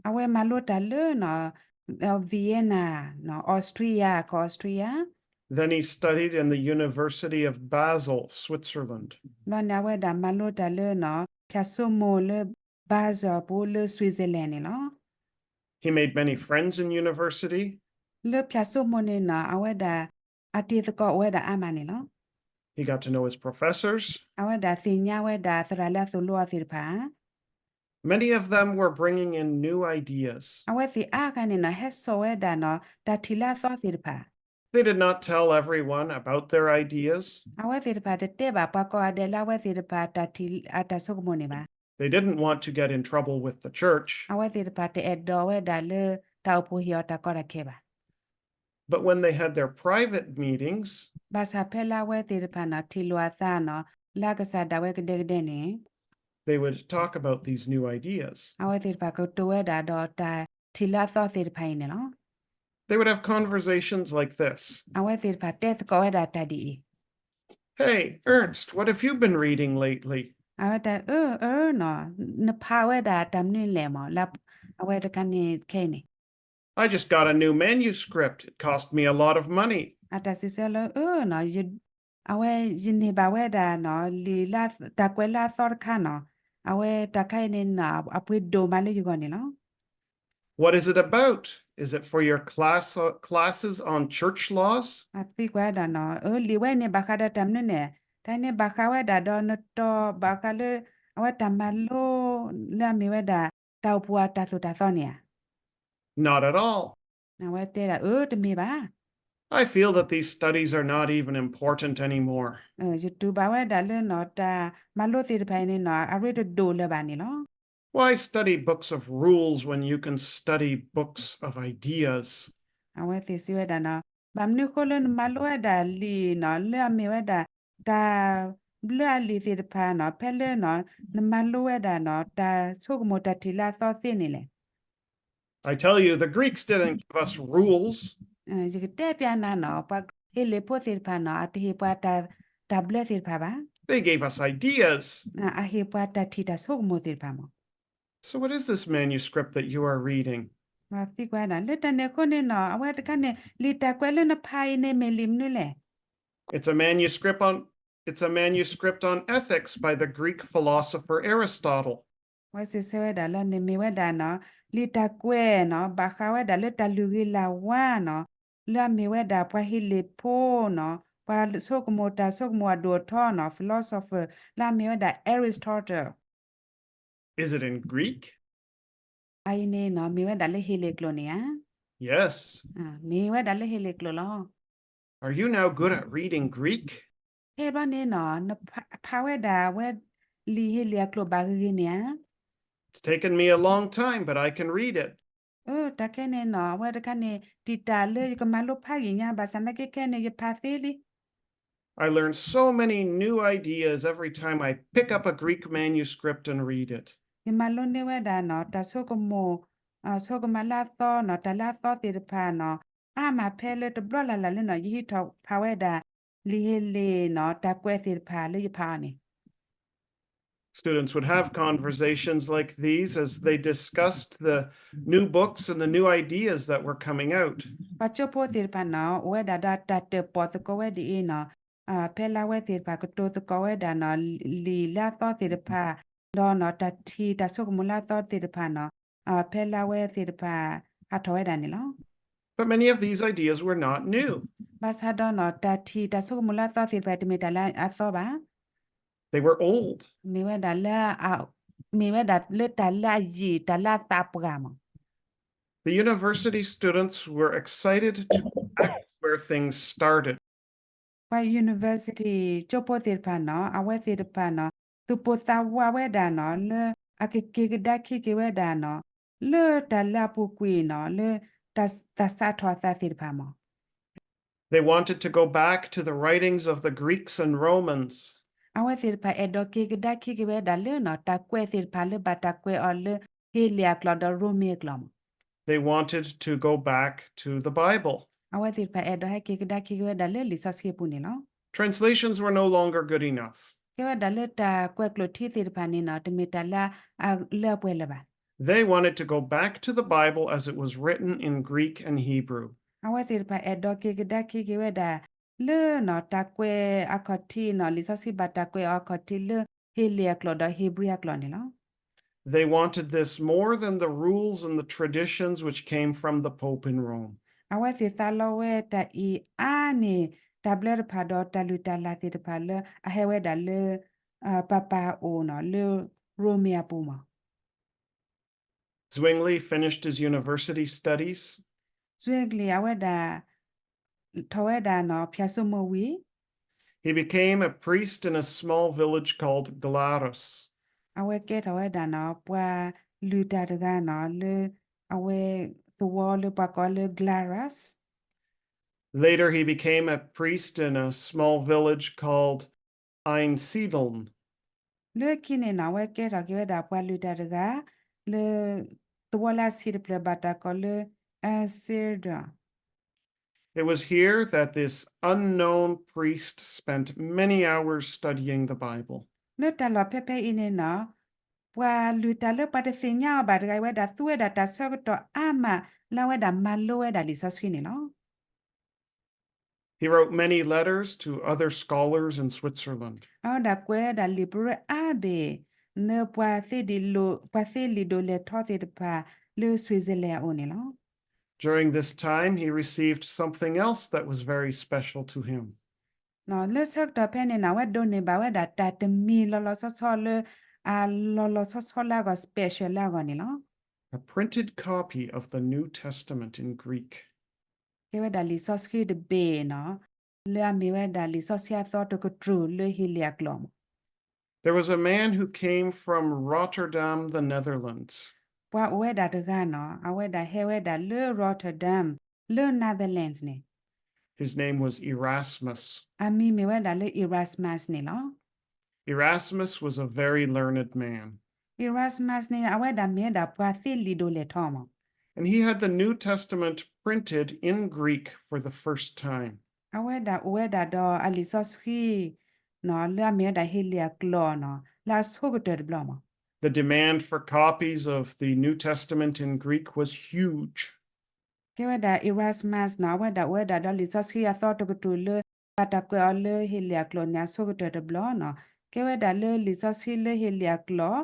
အဝဲမၤလိတၢ်လၢ Vienna, Austria ကီၢ် Austria. Then he studied in the University of Basel, Switzerland. ဘျီန့ၣ် အဝဲဒၣ်မၤလိတၢ်လၢ ဖၠၣ်စိမိၢ်လၢ Basel ပူၤလၢ Switzerland န့ၣ်လီၤ. He made many friends in university. လၢဖၠၣ်စိမိၢ်န့ၣ်နီၤ အဝဲဒၣ် အတံၤသကိးအိၣ်ဝဲဒၣ်အါမးန့ၣ်လီၤ. He got to know his professors. အဝဲဒၣ်သ့ၣ်ညါဝဲဒၣ်သရၣ်လၢအသိၣ်လိအီၤသ့ၣ်တဖၣ် Many of them were bringing in new ideas. အဝဲသ့ၣ်အါဂၤန့ၣ်နီၤ ဟဲစိာ်ဝဲဒၣ်နီၤ တၢ်ထံၣ်လၢအသီသ့ၣ်တဖၣ် They did not tell everyone about their ideas. အဝဲသ့ၣ်တဖၣ်တတဲဘၣ်ပှၤကိးဂၤဒဲးလၢအဝဲသ့ၣ်တဖၣ်တၢ်ထံၣ်အတၢ်ဆိကမိၣ်န့ၣ်ဘၣ်. They didn't want to get in trouble with the church. အဝဲသ့ၣ်တဖၣ်တအဲၣ်ဒိးဝဲဒၣ်လၢတၢ်အိၣ်ဖှိၣ်ဟ့ၣ်အီၤတၢ်ကီတၢ်ခဲဘၣ်. But when they had their private meetings, ဘၣ်ဆၣ်ဖဲလၢအဝဲသ့ၣ်တဖၣ်နီၤ ထံၣ်လိာ်အသးနီၤ လၢအကစၢ်ဒၣ်ဝဲကဒဲကဒဲန့ၣ် they would talk about these new ideas. အဝဲသ့ၣ်တဖၣ်ကတိၤဝဲဒၣ်ဒီးတၢ်ထံၣ်လၢအသီသ့ၣ်တဖၣ်အံၤန့ၣ်လီၤ. They would have conversations like this. အဝဲသ့ၣ်တဖၣ်တဲသကိးဝဲဒၣ်တၢ်ဒ်အံၤ Hey, Ernst, what have you been reading lately? အဝဲတဲ အၢ အၢနီၤ နဖးဝဲဒၣ်တၢ်မနုၤလဲၣ်မ့ၢ် လၢအဝဲတခါန့ၣ်ခဲအံၤန့ၣ် I just got a new manuscript. It cost me a lot of money. အတၢ်စံးဆၢလၢ အၢနီၤ အဝဲယန့ၢ်ဘၣ်ဝဲဒၣ်နီၤ လံာ်လၢ တၢ်ကွဲးလၢအသီတခါနီၤ အဝဲတၢ်ခါအံၤန့ၣ်နီၤ အပှ့ၤဒိၣ်မးလၢယဂီၢ်န့ၣ်လီၤ. What is it about? Is it for your class, uh, classes on church laws? အသံကွၢ်ဒၣ်နီၤ အၢ လံာ်ဝဲန့ၣ်ဘၣ်ဃးဒီးတၢ်မနုၤန့ၣ် တၢ်န့ၣ်ဘၣ်ဃးဝဲဒၣ်ဒီးနတီၢ်ဘၣ်ဃးလၢ အဝဲတၢ်မၤလိ လၢအမ့ၢ်ဝဲဒၣ် တၢ်အိၣ်ဖှိၣ်အတၢ်သိၣ်တၢ်သီန့ၣ်ဧါ Not at all. အဝဲတဲဒၣ် အၢ တမ့ၢ်ဘၣ်. I feel that these studies are not even important anymore. ယတူၢ်ဘၣ်ဝဲဒၣ်လၢနီၤ တၢ်မၤလိသ့ၣ်တဖၣ်အံၤန့ၣ်နီၤ အရ့တဒိၣ်လၢၤဘၣ်န့ၣ်လီၤ. Why study books of rules when you can study books of ideas? အဝဲသ့ၣ်စံးဝဲဒၣ်နီၤ ဘၣ်မနုၤဃိလၢနမၤလိဝဲဒၣ်လံာ်နီၤ လၢအမ့ၢ်ဝဲဒၣ် တၢ်ဘျၢအလံာ်သ့ၣ်တဖၣ်နီၤ ဖဲလၢနီၤ နမၤလိဝဲဒၣ်နီၤ တၢ်ဆိကမိၣ်တၢ်ထံၣ်လၢအသီသ့န့ၣ်လဲၣ်. I tell you, the Greeks didn't give us rules. ယကတဲပျးနၤနီၤ ပှၤဟ့လ့ၣ်ဖိသ့ၣ်တဖၣ်နီၤ အတဟ့ၣ်ပှၤတၢ်ဘျၢသ့ၣ်တဖၣ်ဘၣ်. They gave us ideas. အဟ့ၣ်ပှၤတၢ်ထံၣ်တၢ်ဆိကမိၣ်သ့ၣ်တဖၣ်မ့ၢ် So what is this manuscript that you are reading? သံကွၢ်ဒၣ် လၢတၢ်န့ၣ်အဃိန့ၣ်နီၤ အဝဲတခါန့ၣ် လံာ်တၢ်ကွဲးလၢနဖးအံၤန့ၣ်မ့ၢ်လံာ်မနုၤလဲၣ်. It's a manuscript on, it's a manuscript on ethics by the Greek philosopher Aristotle. အဝဲစံးဆၢဝဲဒၣ်လၢ န့ၣ်မ့ၢ်ဝဲဒၣ်နီၤ လံာ်တၢ်ကွဲးနီၤ ဘၣ်ဃးဝဲဒၣ်လၢတၢ်လုၢ်ဂ့ၤလၢ်ဝါနီၤ လၢအမ့ၢ်ဝဲဒၣ်ပှၤဟ့လ့ၣ်ဖိနီၤ ပှၤဆိကမိၣ်တၢ်ဆိကမိၣ်အဒိၣ်အထီနီၤ philosopher လၢအမ့ၢ်ဝဲဒၣ် Aristotle. Is it in Greek? အအံၤန့ၣ်နီၤ မ့ၢ်ဝဲဒၣ်လၢဟ့လ့ၣ်ကျိာ်န့ၣ်ဧါ. Yes. မ့ၢ်ဝဲဒၣ်လၢဟ့လ့ၣ်ကျိာ်လီၤ. Are you now good at reading Greek? ဖဲဘျီန့ၣ်နီၤ နဖးဝဲဒၣ်ဝဲ လံာ်ဟ့လ့ၣ်အကျိာ်ဘၣ်ဂ့ၤဂ့ၤန့ၣ်ဧါ. It's taken me a long time, but I can read it. အၢ တၢ်ခဲန့ၣ်နီၤ အဝဲတခါန့ၣ် တံာ်တာ်လၢယကမၤလိဖးဂ့ၤညါ ဘၣ်ဆၣ်သနာ်က့ခဲန့ၣ် ယဖးသ့လံ. I learn so many new ideas every time I pick up a Greek manuscript and read it. ယမၤလိန့ၢ်ဝဲဒၣ်နီၤ တၢ်ဆိကမိၣ် ဆိကမိၣ်လၢအသီနီၤ တၢ်လၢအသီသ့ၣ်တဖၣ်နီၤ အါမးဖဲလၢတဘျီလၢ်လၢ်လၢနီၤ ယဟံးထီၣ်ဖးဝဲဒၣ် လံာ်ဟ့လ့ၣ်နီၤ တၢ်ကွဲးသ့ၣ်တဖၣ်လၢယဖးအီၤန့ၣ် Students would have conversations like these as they discussed the new books and the new ideas that were coming out. ပှၤကၠိဖိသ့ၣ်တဖၣ်နီၤ အိၣ်ဝဲဒၣ်ဒီးတၢ်တၢၣ်ပီၣ်သကိးဝဲဒ်အံၤနီၤ ဖဲလၢအဝဲသ့ၣ်တဖၣ်ကတိၤသကိးဝဲဒၣ်နီၤ လံာ်လၢအသီသ့ၣ်တဖၣ် ဒီးနီၤ တၢ်ထံၣ်တၢ်ဆိကမိၣ်လၢအသီသ့ၣ်တဖၣ်နီၤ ဖဲလၢအဝဲသ့ၣ်တဖၣ်ဟးထီၣ်ဝဲဒၣ်န့ၣ်လီၤ. But many of these ideas were not new. ဘၣ်ဆၣ်ဒီးနီၤ တၢ်ထံၣ်တၢ်ဆိကမိၣ်လၢအသီသ့ၣ်တဖၣ် တမ့ၢ်တၢ်လၢအသီဘၣ်. They were old. မ့ၢ်ဝဲဒၣ်လၢ မ့ၢ်ဝဲဒၣ်လၢတၢ်လၢအယံာ် တၢ်လၢအသးပှၢ်မး The university students were excited to go back to where things started. ပှၤ university ကၠိဖိသ့ၣ်တဖၣ်နီၤ အဝဲသ့ၣ်တဖၣ်နီၤ သူၣ်ပိၢ်သးဝးဝဲဒၣ်နီၤ လၢအကက့ၤကဒါခံက့ၤဝဲဒၣ်နီၤ လၢတၢ်လၢအပူၤကွံာ်နီၤ လၢတၢ်သးစးထီၣ်အသးသ့ၣ်တဖၣ်မး They wanted to go back to the writings of the Greeks and Romans. အဝဲသ့ၣ်တဖၣ်အဲၣ်ဒိးက့ၤကဒါခံက့ၤဝဲဒၣ်လၢနီၤ တၢ်ကွဲးသ့ၣ်တဖၣ်လၢ ဘၣ်တၢ်ကွဲးအီၤလၢ ဟ့လ့ၣ်အကျိာ်ဒီးရိမ့ၤအကျိာ်မး They wanted to go back to the Bible. အဝဲသ့ၣ်တဖၣ်အဲၣ်ဒိးဟဲက့ၤကဒါခံက့ၤဝဲဒၣ်လၢလံာ်စီဆှံအပူၤန့ၣ်လီၤ. Translations were no longer good enough. ကဲဝဲဒၣ်လၢတၢ်ကွဲးကျိာ်ထံသ့ၣ်တဖၣ်န့ၣ်နီၤ တမ့ၢ်တၢ်လၢအလၢအပှဲၤလၢၤဘၣ်. They wanted to go back to the Bible as it was written in Greek and Hebrew. အဝဲသ့ၣ်တဖၣ်အဲၣ်ဒိးက့ၤကဒါခံက့ၤဝဲဒၣ် လၢနီၤ တၢ်ကွဲးအခီၣ်ထံးနီၤ လံာ်စီဆှံဘၣ်တၢ်ကွဲးအီၤအခီၣ်ထံးလၢ ဟ့လ့ၣ်အကျိာ်ဒီးဟ့ဘြံၤအကျိာ်န့ၣ်လီၤ. They wanted this more than the rules and the traditions which came from the Pope in Rome. အဝဲသ့ၣ်သးလီဝဲတၢ်အံၤအါန့ၢ် တၢ်ဘျၢတဖၣ်ဒီးတၢ်လုၢ်တၢ်လၢ်သ့ၣ်တဖၣ်လၢအဟဲဝဲဒၣ်လၢ ပၢ်ပၢ်အအိၣ်နီၤ လၢရိမ့ၤအပူၤမး Zwingli finished his university studies. Zwingli အဝဲဒၣ် ထီၣ်ဝဲဒၣ်နီၤ ဖၠၣ်စိမိၤဝံၤ He became a priest in a small village called Glarus. အဝဲကဲထီၣ်ဝဲဒၣ်နီၤ ပှၤလုၢ်တၢ်တဂၤနီၤ လၢအဝဲသဝီလၢပှၤကိးလၢ Glarus. Later he became a priest in a small village called Einsiedeln. လၢခံန့ၣ်နီၤ အဝဲကဲထီၣ်က့ၤဝဲဒၣ်ပှၤလုၢ်တၢ်တဂၤ လၢသဝီလၢအဆံးတဖျၢၣ်ဘၣ်တၢ်ကိးလၢ Einsiedeln. It was here that this unknown priest spent many hours studying the Bible. လၢတၢ်လီၢ်ဖဲဖဲအံၤန့ၣ်နီၤ ပှၤလုၢ်တၢ်လၢပှၤတသ့ၣ်ညါအီၤဘၣ်တဂၤအံၤဝဲဒၣ် သူဝဲဒၣ်တၢ်ဆၢကတီၢ်အါမး လၢအဝဲဒၣ်မၤလိဝဲဒၣ်လံာ်စီဆှံန့ၣ်လီၤ. He wrote many letters to other scholars in Switzerland. အဝဲဒၣ်ကွဲးဝဲဒၣ်လံာ်ပရၢအါဘ့ၣ် လၢပှၤသ့လံာ်ဒိၣ်လဲၢ်ထီသ့ၣ်တဖၣ် လၢ Switzerland အအိၣ်န့ၣ်လီၤ. During this time, he received something else that was very special to him. လၢဆၢကတီၢ်ဖဲန့ၣ်နီၤ အဝဲဒိးန့ၢ်ဘၣ်ဝဲဒၣ်တၢ်တမံၤလီၤလီၤဆီဆီလၢ အလီၤလီၤဆီဆီလၢအဂီၢ် special လၢအဂီၢ်န့ၣ်လီၤ. A printed copy of the New Testament in Greek. ကဲဝဲဒၣ်လံာ်စီဆှံတဘ့ၣ်နီၤ လၢအမ့ၢ်ဝဲဒၣ်လံာ်စီဆှံအသီတကတြူၢ်လၢဟ့လ့ၣ်အကျိာ်မး There was a man who came from Rotterdam, the Netherlands. ပှၤအိၣ်ဝဲဒၣ်တဂၤနီၤ အဝဲဒၣ်ဟဲဝဲဒၣ်လၢ Rotterdam လၢ Netherlands န့ၣ် His name was Erasmus. အမံၤမ့ၢ်ဝဲဒၣ်လၢ Erasmus န့ၣ်လီၤ. Erasmus was a very learned man. Erasmus န့ၣ် အဝဲဒၣ်မ့ၢ်ဝဲဒၣ်ပှၤသ့လံာ်ဒိၣ်လဲၢ်ထီမး And he had the New Testament printed in Greek for the first time. အဝဲဒၣ်အိၣ်ဝဲဒၣ်ဒီးအလံာ်စီဆှံ လၢအမ့ၢ်ဝဲဒၣ်ဟ့လ့ၣ်အကျိာ်နီၤ လၢအဆိကတၢၢ်တဘျီမး The demand for copies of the New Testament in Greek was huge. ကဲဝဲဒၣ် Erasmus နီၤ အဝဲဒၣ်အိၣ်ဝဲဒၣ်ဒီးလံာ်စီဆှံအသီတကတြူၢ်လၢ ဘၣ်တၢ်ကွဲးအီၤလၢဟ့လ့ၣ်အကျိာ်န့ၣ် အဆိကတၢၢ်တဘျီနီၤ ကဲဝဲဒၣ်လၢလံာ်စီဆှံလၢဟ့လ့ၣ်အကျိာ်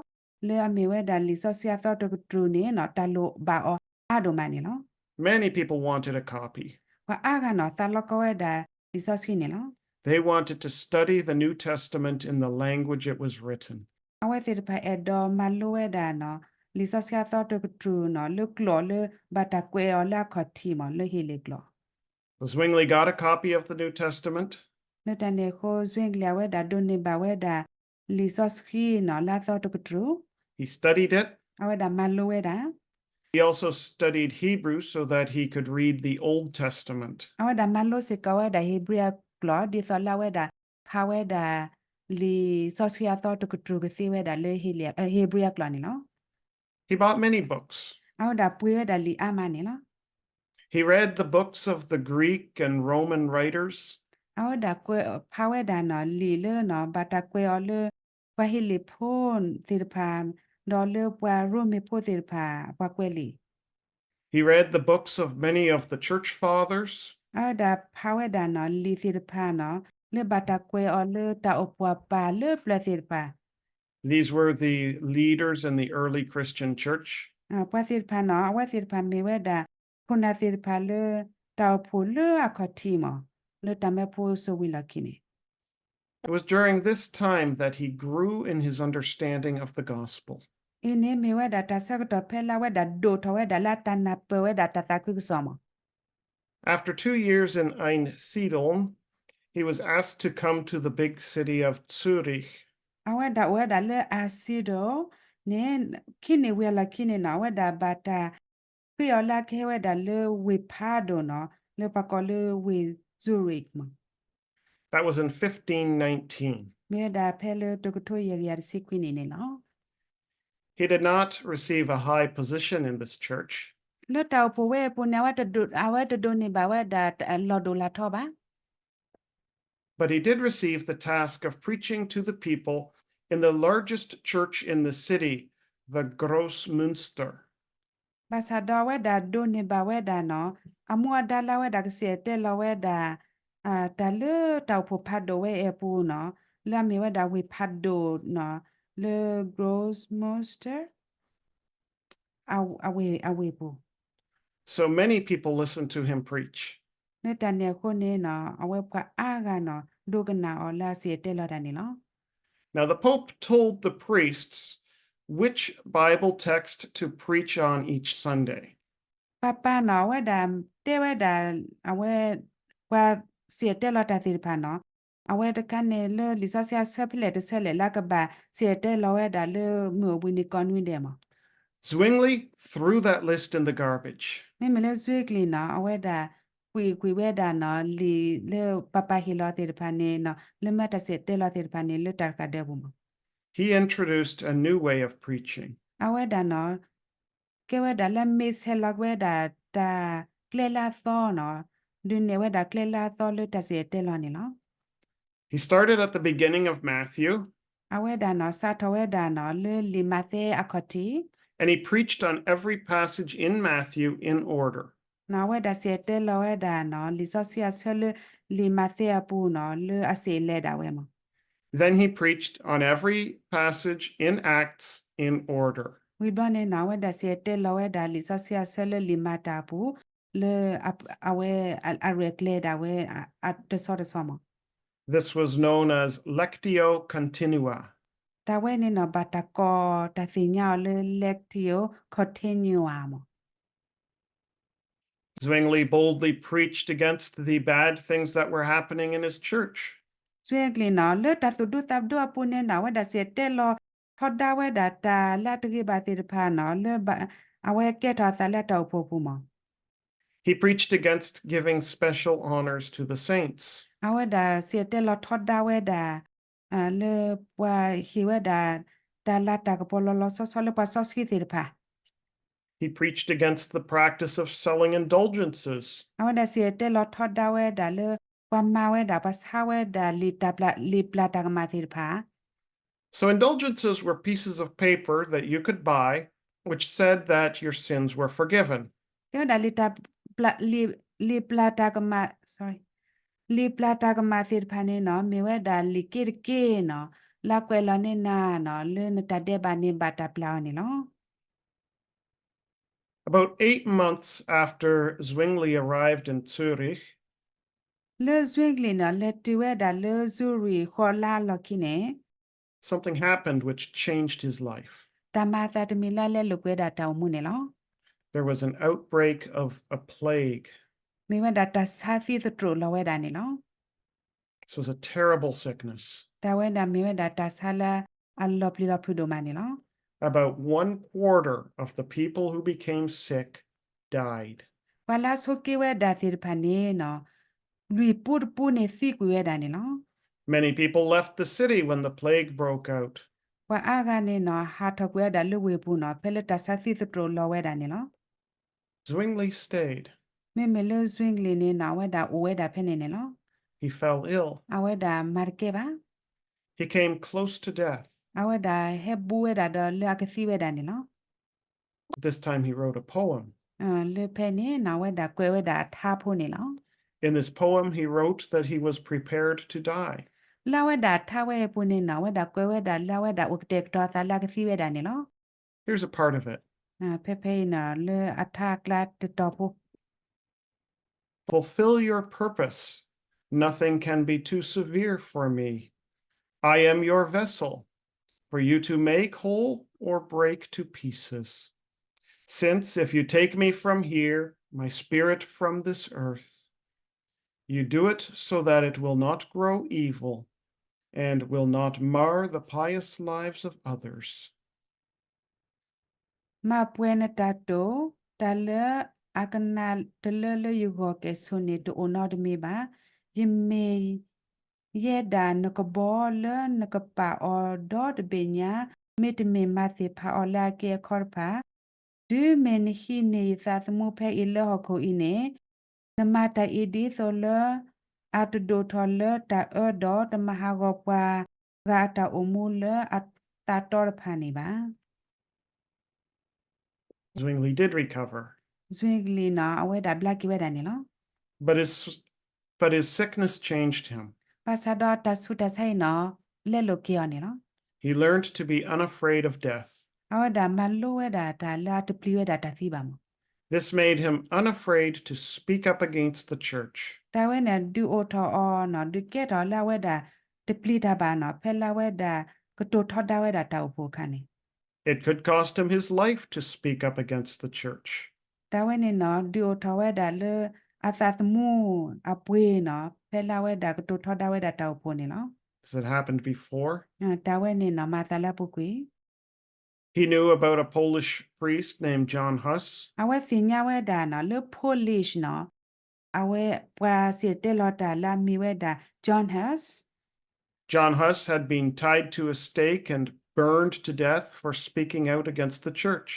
လၢအမ့ၢ်ဝဲဒၣ်လံာ်စီဆှံအသီတကတြူၢ်န့ၣ်နီၤ တၢ်လိၣ်ဘၣ်အီၤအါဒိၣ်မးန့ၣ်လီၤ. Many people wanted a copy. ပှၤအါဂၤနီၤ သးလီကီဝဲဒၣ်လံာ်စီဆှံန့ၣ်လီၤ. They wanted to study the New Testament in the language it was written. အဝဲသ့ၣ်တဖၣ်အဲၣ်ဒိးမၤလိဝဲဒၣ်နီၤ လံာ်စီဆှံအသီတကတြူၢ်နီၤ လၢကျိာ်လၢဘၣ်တၢ်ကွဲးအီၤလၢအခီၣ်ထံးမး လၢဟ့လ့ၣ်ကျိာ် Zwingli got a copy of the New Testament. လၢတၢ်န့ၣ်အဃိ Zwingli အဝဲဒၣ်ဒိးန့ၢ်ဘၣ်ဝဲဒၣ် လံာ်စီဆှံနီၤ လၢအသီတကတြူၢ် He studied it. အဝဲဒၣ်မၤလိဝဲဒၣ် He also studied Hebrew so that he could read the Old Testament. အဝဲဒၣ်မၤလိစ့ၢ်ကီးဝဲဒၣ်ဟ့ဘြံၤအကျိာ် ဒ်သိးလၢအဝဲဒၣ်ဖးဝဲဒၣ် လံာ်စီဆှံအသီတကတြူၢ်ကသ့ဝဲဒၣ်လၢ ဟ့ဘြံၤအကျိာ်န့ၣ်လီၤ. He bought many books. အဝဲဒၣ်ပှ့ၤဝဲဒၣ်လံာ်အါမးန့ၣ်လီၤ. He read the books of the Greek and Roman writers. အဝဲဒၣ်ကွဲးဖးဝဲဒၣ်နီၤ လံာ်လၢနီၤ ဘၣ်တၢ်ကွဲးအီၤလၢ ပှၤဟ့လ့ၣ်ဖိသ့ၣ်တဖၣ်, ဒီးလၢပှၤရိမ့ၤဖိသ့ၣ်တဖၣ် ပှၤကွဲးလံာ် He read the books of many of the church fathers. အဝဲဒၣ်ဖးဝဲဒၣ်နီၤ လံာ်သ့ၣ်တဖၣ်နီၤ လၢဘၣ်တၢ်ကွဲးအီၤလၢတၢ်အိၣ်ဖှိၣ်အပၢ်လၢပျၢၤသ့ၣ်တဖၣ် These were the leaders in the early Christian church. ပှၤသ့ၣ်တဖၣ်နီၤ အဝဲသ့ၣ်တဖၣ်မ့ၢ်ဝဲဒၣ် ခိၣ်နၢ်သ့ၣ်တဖၣ်လၢ တၢ်အိၣ်ဖှိၣ်လၢအခီၣ်ထံးမး လၢတၢ်မၢဖိစိဝံၤလီၢ်ခံန့ၣ် It was during this time that he grew in his understanding of the gospel. အံၤန့ၣ်မ့ၢ်ဝဲဒၣ်တၢ်ဆၢကတီၢ်ဖဲလၢအဝဲဒၣ်ဒိၣ်ထီၣ်ဝဲဒၣ်လၢအတၢ်နၢ်ပၢၢ်ဝဲဒၣ်တၢ်သးခုကစီၣ်မး After two years in Einsiedeln, he was asked to come to the big city of Zurich. အဝဲဒၣ်အိၣ်ဝဲဒၣ်လၢ Einsiedeln န့ၣ် ခံနံၣ်ဝံၤအလီၢ်ခံန့ၣ်နီၤ အဝဲဒၣ်ဘၣ်တၢ်ဃ့အီၤလၢ အကဟဲဝဲဒၣ်လၢဝ့ၢ်ဖးဒိၣ်နီၤ လၢပှၤကိးလၢဝ့ၢ် Zurich မး That was in fifteen nineteen. မ့ၢ်ဝဲဒၣ်ဖဲလၢတကထိယဲၢ်ကယၤတဆံခွံနံၣ်န့ၣ်လီၤ He did not receive a high position in this church. လၢတၢ်အိၣ်ဖှိၣ်ဝဲအပူၤန့ၣ် အဝဲတဒိး အဝဲတဒိးန့ၢ်ဘၣ်ဝဲဒၣ်လီၢ်ဒိၣ်လီၢ်ထီဘၣ် But he did receive the task of preaching to the people in the largest church in the city, the Grossmünster. ဘၣ်ဆၣ်ဒီးအဝဲဒၣ်ဒိးန့ၢ်ဘၣ်ဝဲဒၣ်နီၤ အမူအဒါလၢအဝဲဒၣ်ကစံၣ်တဲၤတဲလီၤဝဲဒၣ် တၢ်လၢတၢ်အိၣ်ဖှိၣ်ဖးဒိၣ်ဝဲအပူၤနီၤ လၢအမ့ၢ်ဝဲဒၣ်ဝ့ၢ်ဖးဒိၣ်နီၤ လၢ Grossmünster အဝ့ၢ် အဝ့ၢ်ပူၤ So many people listened to him preach. လၢတၢ်န့ၣ်အဃိန့ၣ်နီၤ အဝဲပှၤအါဂၤနီၤ ဒိကနၣ်အီၤလၢအစံၣ်တဲၤတဲလီၤတၢ်န့ၣ်လီၤ Now the Pope told the priests which Bible text to preach on each Sunday. ပၢ်ပၢ်နီၤ အဝဲဒၣ်တဲဝဲဒၣ် အဝဲ ပှၤစံၣ်တဲၤတဲလီၤတၢ်သ့ၣ်တဖၣ်နီၤ အဝဲတခါန့ၣ်လၢလံာ်စီဆှံအဆၢဖဲလဲၣ်တဆၢလဲၣ် လၢကဘၣ်စံၣ်တဲၤတဲလီၤဝဲဒၣ်လၢမုၢ်အိၣ်ဘှံးနံၤကိးနွံဒဲးမး Zwingli threw that list in the garbage. မ့မ့ၢ်လၢ Zwingli နီၤ အဝဲဒၣ်ကွံာ်ကွံာ်ဝဲဒၣ်နီၤ လံာ်လၢပၢ်ပၢ်ဟ့ၣ်လီၤသ့ၣ်တဖၣ်န့ၣ်နီၤ လၢမ့ၢ်တၢ်စံၣ်တဲၤတဲလီၤသ့ၣ်တဖၣ်န့ၣ် လၢတၢ်တဃာ်ဒၢပူၤမး He introduced a new way of preaching. အဝဲဒၣ်နီၤ ကဲဝဲဒၣ်လၢမ့ၢ်ဆဲးလီၤက့ၤဝဲဒၣ် တၢ်ကျဲလၢအသီနီၤ ဒုးနဲၣ်ဝဲဒၣ်ကျဲလၢအသီလၢတၢ်စံၣ်တဲၤတဲလီၤန့ၣ်လီၤ He started at the beginning of Matthew. အဝဲဒၣ်နီၤ စးထီၣ်ဝဲဒၣ်နီၤ လၢလံာ်မးသဲအခီၣ်ထံး And he preached on every passage in Matthew in order. နီၤ အဝဲဒၣ်စံၣ်တဲၤတဲလီၤဝဲဒၣ်နီၤ လံာ်စီဆှံအဆၢလၢလံာ်မးသဲအပူၤနီၤ လၢအစံၣ်လဲၤဒၣ်ဝဲမး Then he preached on every passage in Acts in order. ဝံၤဘျီန့ၣ်နီၤ အဝဲဒၣ်စံၣ်တဲၤတဲလီၤဝဲဒၣ်လံာ်စီဆှံအဆၢလၢလံာ်မၤတၢ်အပူၤ လၢအဝဲအရဲၣ်ကျဲၤဒၣ်ဝဲ တဆီတဆီမး This was known as Lectio Continua. တၢ်ဝဲန့ၣ်နီၤ ဘၣ်တၢ်ကိးတၢ်သ့ၣ်ညါအီၤလၢ Lectio Continua မး Zwingli boldly preached against the bad things that were happening in his church. Zwingli နီၤ လၢတၢ်သူၣ်ဒူသးဒူအပူၤန့ၣ်နီၤ အဝဲဒၣ်စံၣ်တဲၤတဲလီၤထီဒါဝဲဒၣ်တၢ်လၢအတဂ့ၤဘၣ်သ့ၣ်တဖၣ်နီၤ လၢအဝဲကဲထီၣ်အသးလၢတၢ်အိၣ်ဖှိၣ်ပူၤမး He preached against giving special honors to the saints. အဝဲဒၣ်စံၣ်တဲၤတဲလီၤထီဒါဝဲဒၣ် လၢပှၤဟ့ၣ်ဝဲဒၣ် တၢ်လၤတၢ်ကပီၤလီၤလီၤဆီဆီလၢပှၤစီဆှံသ့ၣ်တဖၣ် He preached against the practice of selling indulgences. အဝဲဒၣ်စံၣ်တဲၤတဲလီၤထီဒါဝဲဒၣ်လၢ ပှၤမၤဝဲဒၣ် ပှၤဆါဝဲဒၣ် လံာ်တၢ်ပျး လံာ်ပျးတၢ်ကမၣ်သ့ၣ်တဖၣ် So indulgences were pieces of paper that you could buy, which said that your sins were forgiven. တဲဝဲဒၣ် လံာ်ပျး လံာ် လံာ်ပျးတၢ်ကမၣ် sorry လံာ်ပျးတၢ်ကမၣ်သ့ၣ်တဖၣ်န့ၣ်နီၤ မ့ၢ်ဝဲဒၣ်လံာ်က့တက့နီၤ လၢကွဲးလီၤန့ၢ်နၤနီၤ လၢနတၢ်ဒဲးဘးန့ၣ် ဘၣ်တၢ်ပျးအီၤန့ၣ်လီၤ About eight months after Zwingli arrived in Zurich, လၢ Zwingli နီၤ လဲၤတုၤဝဲဒၣ်လၢ Zurich ဃိးလါအလီၢ်ခံန့ၣ် something happened which changed his life. တၢ်မၤအသးတမံၤလၢအလဲလိာ်ကွဲဒၣ်တၢ်အိၣ်မူန့ၣ်လီၤ There was an outbreak of a plague. မ့ၢ်ဝဲဒၣ်တၢ်ဆါသံသတြိာ်လီၤဝဲဒၣ်န့ၣ်လီၤ This was a terrible sickness. တၢ်ဝဲဒၣ်မ့ၢ်ဝဲဒၣ်တၢ်ဆါလၢအလီၤပျံၤလီၤဖုးဒိၣ်မးန့ၣ်လီၤ About one quarter of the people who became sick died. ပှၤလၢအဆိးက့ဝဲဒၣ်သ့ၣ်တဖၣ်န့ၣ်နီၤ လွံၢ်ပူတပူန့ၣ်သံကွံာ်ဝဲဒၣ်န့ၣ်လီၤ Many people left the city when the plague broke out. ပှၤအါဂၤန့ၣ်နီၤ ဟးထီၣ်ကွံာ်ဝဲဒၣ်လၢဝ့ၢ်ပူၤနီၤ ဖဲလၢတၢ်ဆါသံသတြိာ်လီၤဝဲဒၣ်န့ၣ်လီၤ Zwingli stayed. မ့မ့ၢ်လၢ Zwingli န့ၣ်နီၤ အဝဲဒၣ်အိၣ်ဝဲဒၣ်ဖဲန့ၣ်န့ၣ်လီၤ. He fell ill. အဝဲဒၣ်မၤတကဲဘၣ်. He came close to death. အဝဲဒၣ်ဟဲဘူးဝဲဒၣ်ဒီးလၢအကသံဝဲဒၣ်န့ၣ်လီၤ. This time he wrote a poem. လၢဖဲန့ၣ်နီၤ အဝဲဒၣ်ကွဲးဝဲဒၣ်အထါဖိန့ၣ်လီၤ. In this poem, he wrote that he was prepared to die. လၢအဝဲဒၣ်အထါဝဲအပူၤန့ၣ်နီၤ အဝဲဒၣ်ကွဲးဝဲဒၣ်လၢအဝဲဒၣ်အိၣ်ကတဲာ်ကတီၤအသးလၢအကသံဝဲဒၣ်န့ၣ်လီၤ. Here's a part of it. ဖဲဖဲအံၤနီၤ လၢအထါအကျါတတီၤဖိ Fulfill your purpose. Nothing can be too severe for me. I am your vessel, for you to make whole or break to pieces. Since if you take me from here, my spirit from this earth, you do it so that it will not grow evil and will not mar the pious lives of others. မၤပှဲၤနတၢ်တိာ်, တၢ်လၢအကနၣ်တလၢလၢယဂီၢ်ကဲၣ်ဆိးန့ၣ် တအိၣ်နီတမံၤဘၣ်. ယမ့ၢ်ယဲဒၣ်နကဘီလၢနကပာ်အီၤဒီတဘ့ၣ်ညါ, မ့တမ့ၢ်မၤသ့ၣ်ဖးအီၤလၢအကဲအခီတဖၣ်, တုၤမ့ၢ်နဟံးန့ၢ်ယသးသမူဖဲအံၤလၢဟီၣ်ခိၣ်အံၤန့ၣ်, နမၤတၢ်အံၤဒ်သိးလၢ အတဒိၣ်ထီၣ်လၢတၢ်အၢဒီးတမၤဟးဂီၤပှၤဂၤအတၢ်အိၣ်မူလၢအသးတီတဖၣ်န့ၣ်ဘၣ်. Zwingli did recover. Zwingli နီၤ အဝဲဒၣ်ဘျါက့ၤဝဲဒၣ်န့ၣ်လီၤ. But his, but his sickness changed him. ဘၣ်ဆၣ်ဒီးတၢ်ဆူးတၢ်ဆါအံၤနီၤ လဲလိာ်က့ၤအီၤန့ၣ်လီၤ. He learned to be unafraid of death. အဝဲဒၣ်မၤလိဝဲဒၣ်တၢ်လၢအတပျံၤဝဲဒၣ်တၢ်သံဘၣ်မး. This made him unafraid to speak up against the church. တၢ်ဝဲန့ၣ်ဒုးအိၣ်ထီၣ်အီၤနီၤ ဒုးကဲထီၣ်လၢအဝဲဒၣ်တပျံၤတၢ်ဘၣ်နီၤ ဖဲလၢအဝဲဒၣ်ကတိၤထီဒါဝဲဒၣ်တၢ်အိၣ်ဖှိၣ်အခါန့ၣ် It could cost him his life to speak up against the church. တၢ်ဝဲန့ၣ်နီၤ ဒုးအိၣ်ထီၣ်ဝဲဒၣ်လၢအသးသမူအပှ့ၤနီၤ ဖဲလၢအဝဲဒၣ်ကတိၤထီဒါဝဲဒၣ်တၢ်အိၣ်ဖှိၣ်န့ၣ်လီၤ. This had happened before. တၢ်ဝဲန့ၣ်နီၤ မၤသးလၢအပူၤကွံာ် He knew about a Polish priest named John Huss. အဝဲသ့ၣ်ညါဝဲဒၣ်နီၤ လၢ Polish နီၤ အဝဲပှၤစံၣ်တဲၤတဲလီၤတၢ်လၢအမ့ၢ်ဝဲဒၣ် John Huss. John Huss had been tied to a stake and burned to death for speaking out against the church.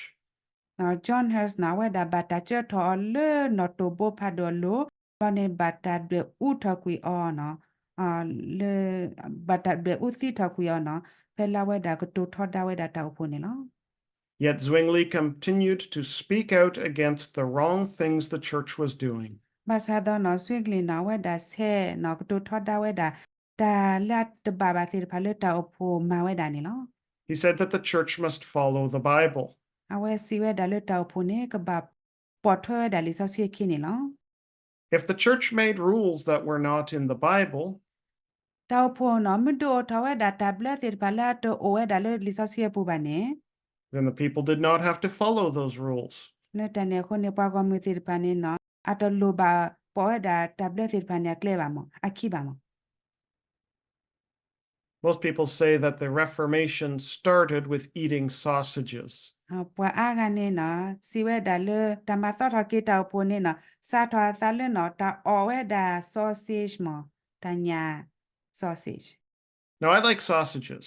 John Huss နီၤ အဝဲဒၣ်ဘၣ်တၢ်စၢထီၣ်အီၤလၢနီၣ်တိၢ်ဘိဖးဒိၣ်အလိၤ ဒီးန့ၣ်ဘၣ်တၢ်ဒွဲၣ်အူထီၣ်ကွံာ်အီၤနီၤ လၢ ဘၣ်တၢ်ဒွဲၣ်အူသံထီၣ်ကွံာ်အီၤနီၤ ဖဲလၢအဝဲဒၣ်ကတိၤထီဒါဝဲဒၣ်တၢ်အိၣ်ဖှိၣ်န့ၣ်လီၤ. Yet Zwingli continued to speak out against the wrong things the church was doing. ဘၣ်ဆၣ်ဒီးနီၤ Zwingli နီၤ အဝဲဒၣ်ဆဲးနီၤ ကတိၤထီဒါဝဲဒၣ် တၢ်လၢအတဘၣ်ဘၣ်သ့ၣ်တဖၣ်လၢတၢ်အိၣ်ဖှိၣ်မၤဝဲဒၣ်န့ၣ်လီၤ. He said that the church must follow the Bible. အဝဲစံးဝဲဒၣ်လၢတၢ်အိၣ်ဖှိၣ်န့ၣ် ကဘၣ်ပိာ်ထွဲဝဲဒၣ်လံာ်စီဆှံအခံန့ၣ်လီၤ. If the church made rules that were not in the Bible, တၢ်အိၣ်ဖှိၣ်နီၤ မ့ၢ်ဒုးအိၣ်ထီၣ်ဝဲဒၣ်တၢ်ဘျၢသ့ၣ်တဖၣ်လၢအတအိၣ်ဝဲဒၣ်လၢလံာ်စီဆှံအပူၤဘၣ်န့ၣ် then the people did not have to follow those rules. လၢတၢ်န့ၣ်အဃိန့ၣ် ပှၤဂီၢ်မုၢ်သ့ၣ်တဖၣ်န့ၣ်နီၤ အတလိၣ်ဘၣ်ပိာ်ဝဲဒၣ်တၢ်ဘျၢသ့ၣ်တဖၣ်န့ၣ် အကျဲဘၣ်မး အခံဘၣ်မး. Most people say that the Reformation started with eating sausages. ပှၤအါဂၤန့ၣ်နီၤ စံးဝဲဒၣ်လၢတၢ်မၤသီထီၣ်က့ၤတၢ်အိၣ်ဖှိၣ်န့ၣ်နီၤ စးထီၣ်အသးလၢနီၤ တၢ်အီၣ်ဝဲဒၣ် sausage မး တၢ်ညၣ် sausage. Now, I like sausages.